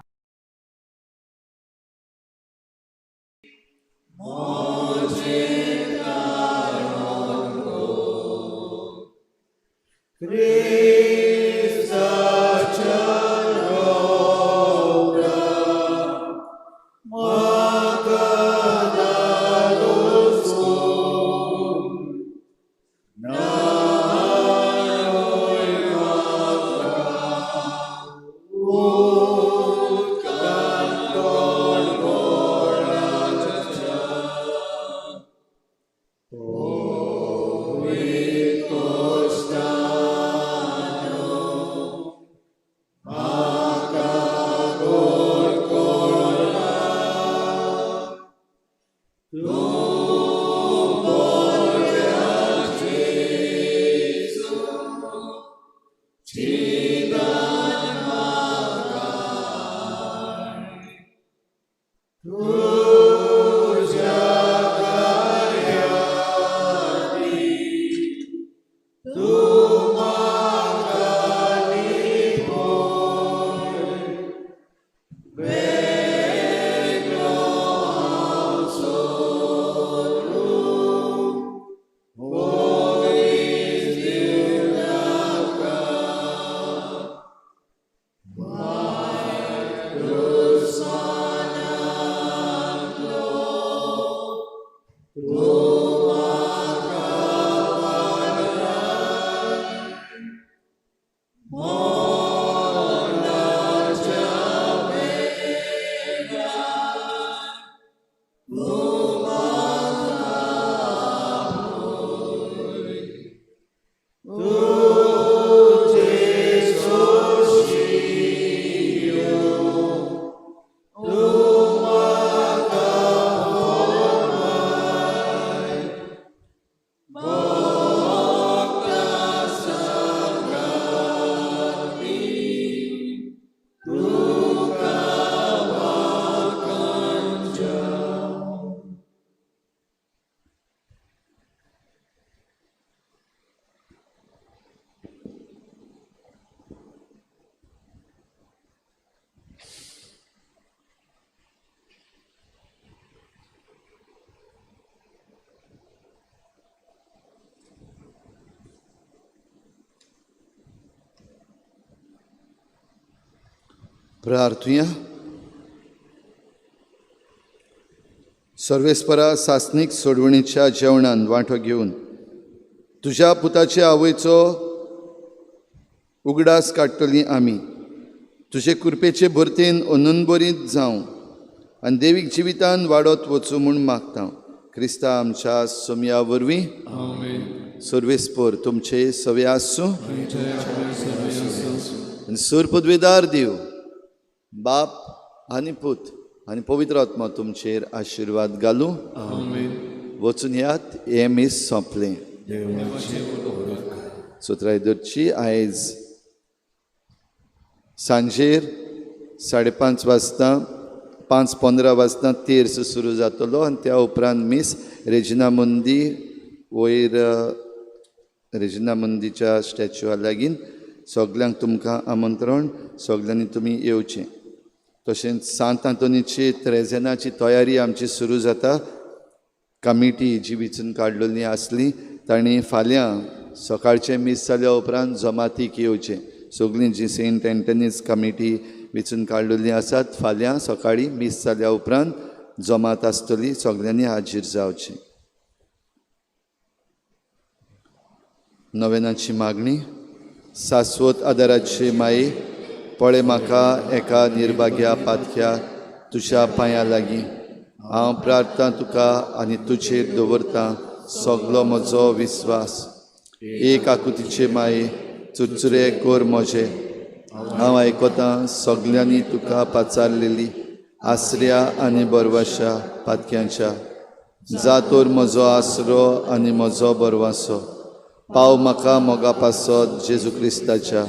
प्रार्थुया। सर्वेस्परा सासणीक सोडवणीच्या जेवणान वांटो घेवन तुज्या पुताचे आवयचो उगडास काडटली आमी। तुजे कृपेचे भरतेन अनंतबरीत जावं आनी देवीक जिवितान वाडत वचूं म्हूण मागता क्रिस्ता आमच्या सोमया वरवीं। सर्वेस्पर तुमचे सवे आसूं आनी सूर पदवेदार देव बाप आनी पूत आनी पवित्र आत्मा तुमचेर आशिर्वाद घालूं। वचून यात हें मीस सोंपलें। सुत्राय धरची आयज सांजेर 5:30 वाजता 5:15 वाजता तेर्स सुरू जातलो आनी त्या उपरांत मीस रेजिना मुंदी वयर रेजिना मुंदीच्या स्टॅच्युआ लागीं सगल्यांक तुमकां आमंत्रण, सगल्यांनी तुमी येवचें। तशेंच सांत आंतोनीची त्रेजेनाची तयारी आमची सुरू जाता। कमिटी जी विचून काडलेली आसली तांणी फाल्यां सकाळचें मीस जाल्या उपरांत जमातीक येवचें। सगळीं जी सेंट एंटनीज कमिटी विचून काडलेली आसात फाल्यां सकाळीं मीस जाल्या उपरांत जमात आसतली, सगल्यांनी हाजीर जावचें। नवेनाची मागणी। शाश्वत आदाराची माई पळय म्हाका एका निर्भाग्या पातक्या तुज्या पांयां लागीं हांव प्रार्थना तुका आनी तुजेर दवरतां सगलो म्हजो विस्वास। एक आकुतीचे माये चुरचुरे कोर म्हजे हांव आयकतां सगल्यांनी तुका पाचारलेली आसऱ्या आनी बरवाशा पातक्यांच्या जा तर म्हजो आसरो आनी म्हजो बरवासो पाव म्हाका मोगा पासत जेजू क्रिस्ताच्या।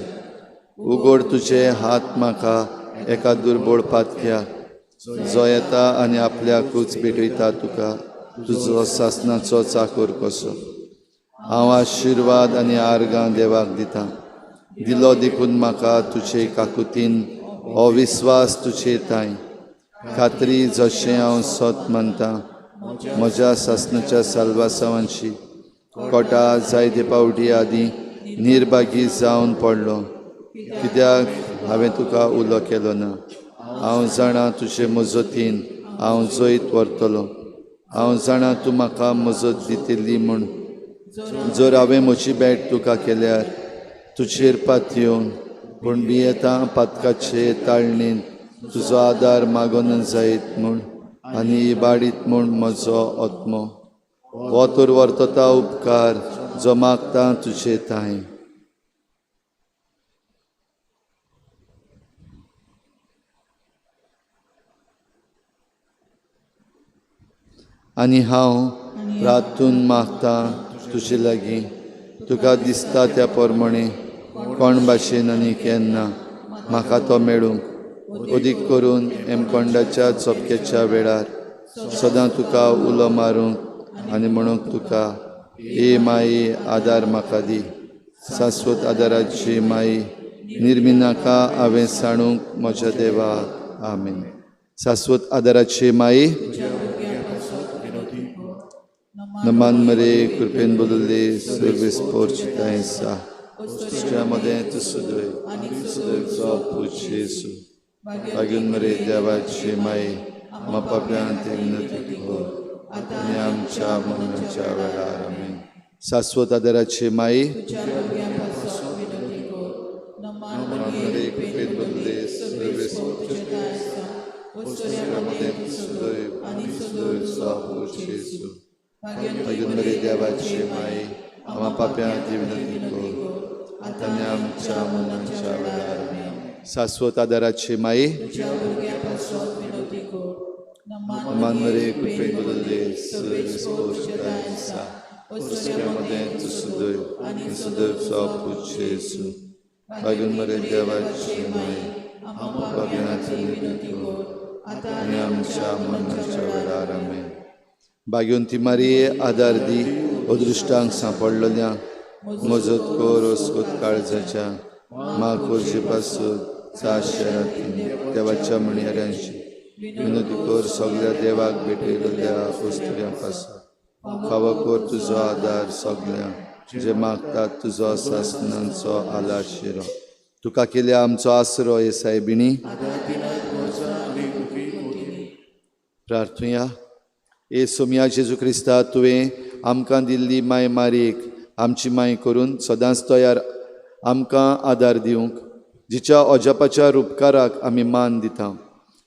उगड तुजे हात म्हाका एका दुर्बोळ पातक्या जो येता आनी आपल्याकूच भेटयता तुका तुजो सासनाचो चाकोर कसो। हांव आशिर्वाद आनी आर्गां देवाक दिता दिलो देखून म्हाका तुजे काकुतीन हो विस्वास तुजे तांय खात्री जशें हांव सत मानता म्हज्या सासनाच्या साल्वासावांची कोटा जायते पावटी आदी निर्भागी जावन पडलो कित्याक हांवें तुका उलो केलो ना। हांव जाणा तुजे मजतीन हांव जैत व्हरतलो, हांव जाणा तूं म्हाका मजत दितली म्हूण। जर हांवें म्हजी भेट तुका केल्यार तुजेर पातयेवन पूण भियेता पातकाचे ताळणेन तुजो आदार मागोन जायत म्हूण आनी इबाडीत म्हूण म्हजो आत्मो हो तर वर्तता उपकार जो मागता तुजे तांय। आनी हांव प्रार्थून मागता तुजे लागीं तुका दिसता त्या प्रमाणे कोण भाशेन आनी केन्ना म्हाका तो मेळूंक अदीक करून हेमकोंडाच्या चपकेच्या वेळार सदां तुका उलो मारूंक आनी म्हणूंक तुका ए माई आदार म्हाका दी. शाश्वत आदाराची माई निर्मिनाका हांवें सांडूंक म्हज्या देवा. आमेन. शाश्वत आदाराची माई नमान मरे कृपेन बदलले सर्वीस पोर्च सा तुज्या मदें तूं सदैव सदैवचो पूत जेजू भाग्यून मरे देवाची माई आमा पाप्यांत विनंती कर आनी आमच्या मरणाच्या वेळार. आमेन. शाश्वत आदाराची माई मरे कृपेन बदलले सर्वीस तुज्या मदें तूं सदैव सदैवचो पूत जेजू भाग्यून मरे देवाची माई आमा पाप्यांत विनंती कर आनी आमच्या मरणाच्या वेळार. शाश्वत आदाराची माई मान मरे कृपेन बदलले सर्वीस सा तुज्या मदें तूं सदैव सदैवचो पूत जेजू भाग्यून मरे देवाची माई आमा पाप्यांत विनंती कर आनी आमच्या मरणाच्या वेळार. आमेन. भाग्यवंती मारिये आदार दी अदृश्टांक सांपडलेल्या मजत कर अस्कोत काळजाच्या मा कोरचे पासून चाशेराती देवाच्या म्हणयाऱ्यांशी विनंती कर सगळ्या देवाक भेटयलेल्या वस्तुऱ्यां पासून फावो कर तुजो आदार सगळ्यांक जे मागतात तुजो सासनांचो आलाशिरो. तुका केल्या आमचो आसरो हे सायबिणी. प्रार्थुया. ए सोमया जेजू क्रिस्ता तुवें आमकां दिल्ली माय मारयेक आमची माय करून सदांच तयार आमकां आदार दिवंक जिच्या अजापाच्या रुपकाराक आमी मान दिता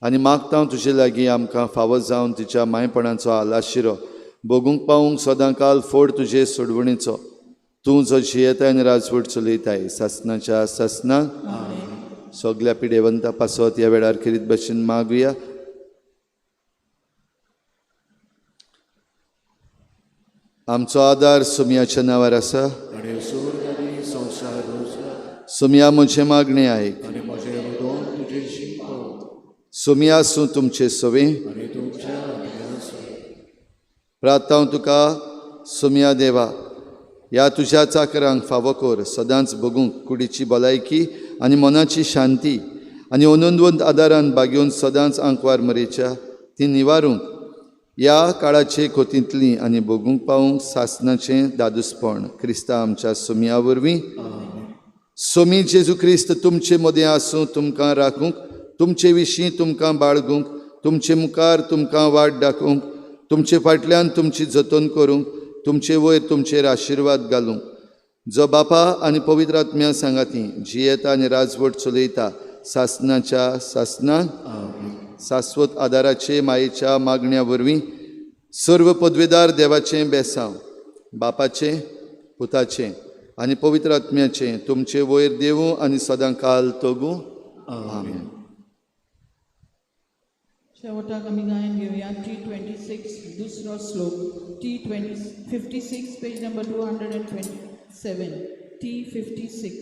आनी मागता तुजे लागीं आमकां फावो जावन तिच्या मायपणाचो आलाशिरो भोगूंक पावूंक सदां काल फोड तुजे सोडवणीचो. तूं जो जियेताय आनी राजवट चलयताय सासनाच्या सासनाक. सगल्या पिडेवंता पासत ह्या वेळार खेरीत भशेन मागुया. आमचो आदार सोमयाच्या नांवार आसा. सोमया म्हजें मागणें आयक. सोमया आसूं तुमचे सवे. प्रार्थना तुका सोमया देवा ह्या तुज्या चाकरांक फावो कर सदांच भोगूंक कुडीची भलायकी आनी मनाची शांती आनी अनंदवंत आदारान बागेवन सदांच आंकवार मरेच्या ती निवारूंक ह्या काळाचे खोतींतली आनी भोगूंक पावूंक सासनाचें दादूसपण क्रिस्ता आमच्या सोमया वरवीं. सोमी जेजू क्रिस्त तुमचे मदें आसूं तुमकां राखूंक तुमचे विशीं तुमकां बाळगूंक तुमचे मुखार तुमकां वाट दाखोवंक तुमचे फाटल्यान तुमची जतन करूंक तुमचे वयर तुमचेर आशिर्वाद घालूंक जो बापा आनी पवित्र आत्म्या सांगाती जियेता आनी राजवट चलयता सासनाच्या सासनाक. शाश्वत आदाराचे मायेच्या मागण्या वरवीं सर्व पदवेदार देवाचें बेसांव बापाचें पुताचें आनी पवित्र आत्म्याचें तुमचे वयर देवूं आनी सदां काल तगूं. आमेन. शेवटाक आमी गायन घेवया T26 दुसरो श्लोक. T56 page number 227. T56.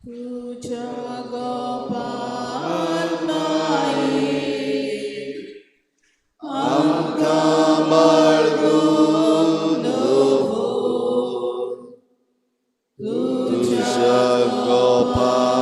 तुझ्या गोपाल माई आमकां बाळगून दवर तुझ्या गोपाल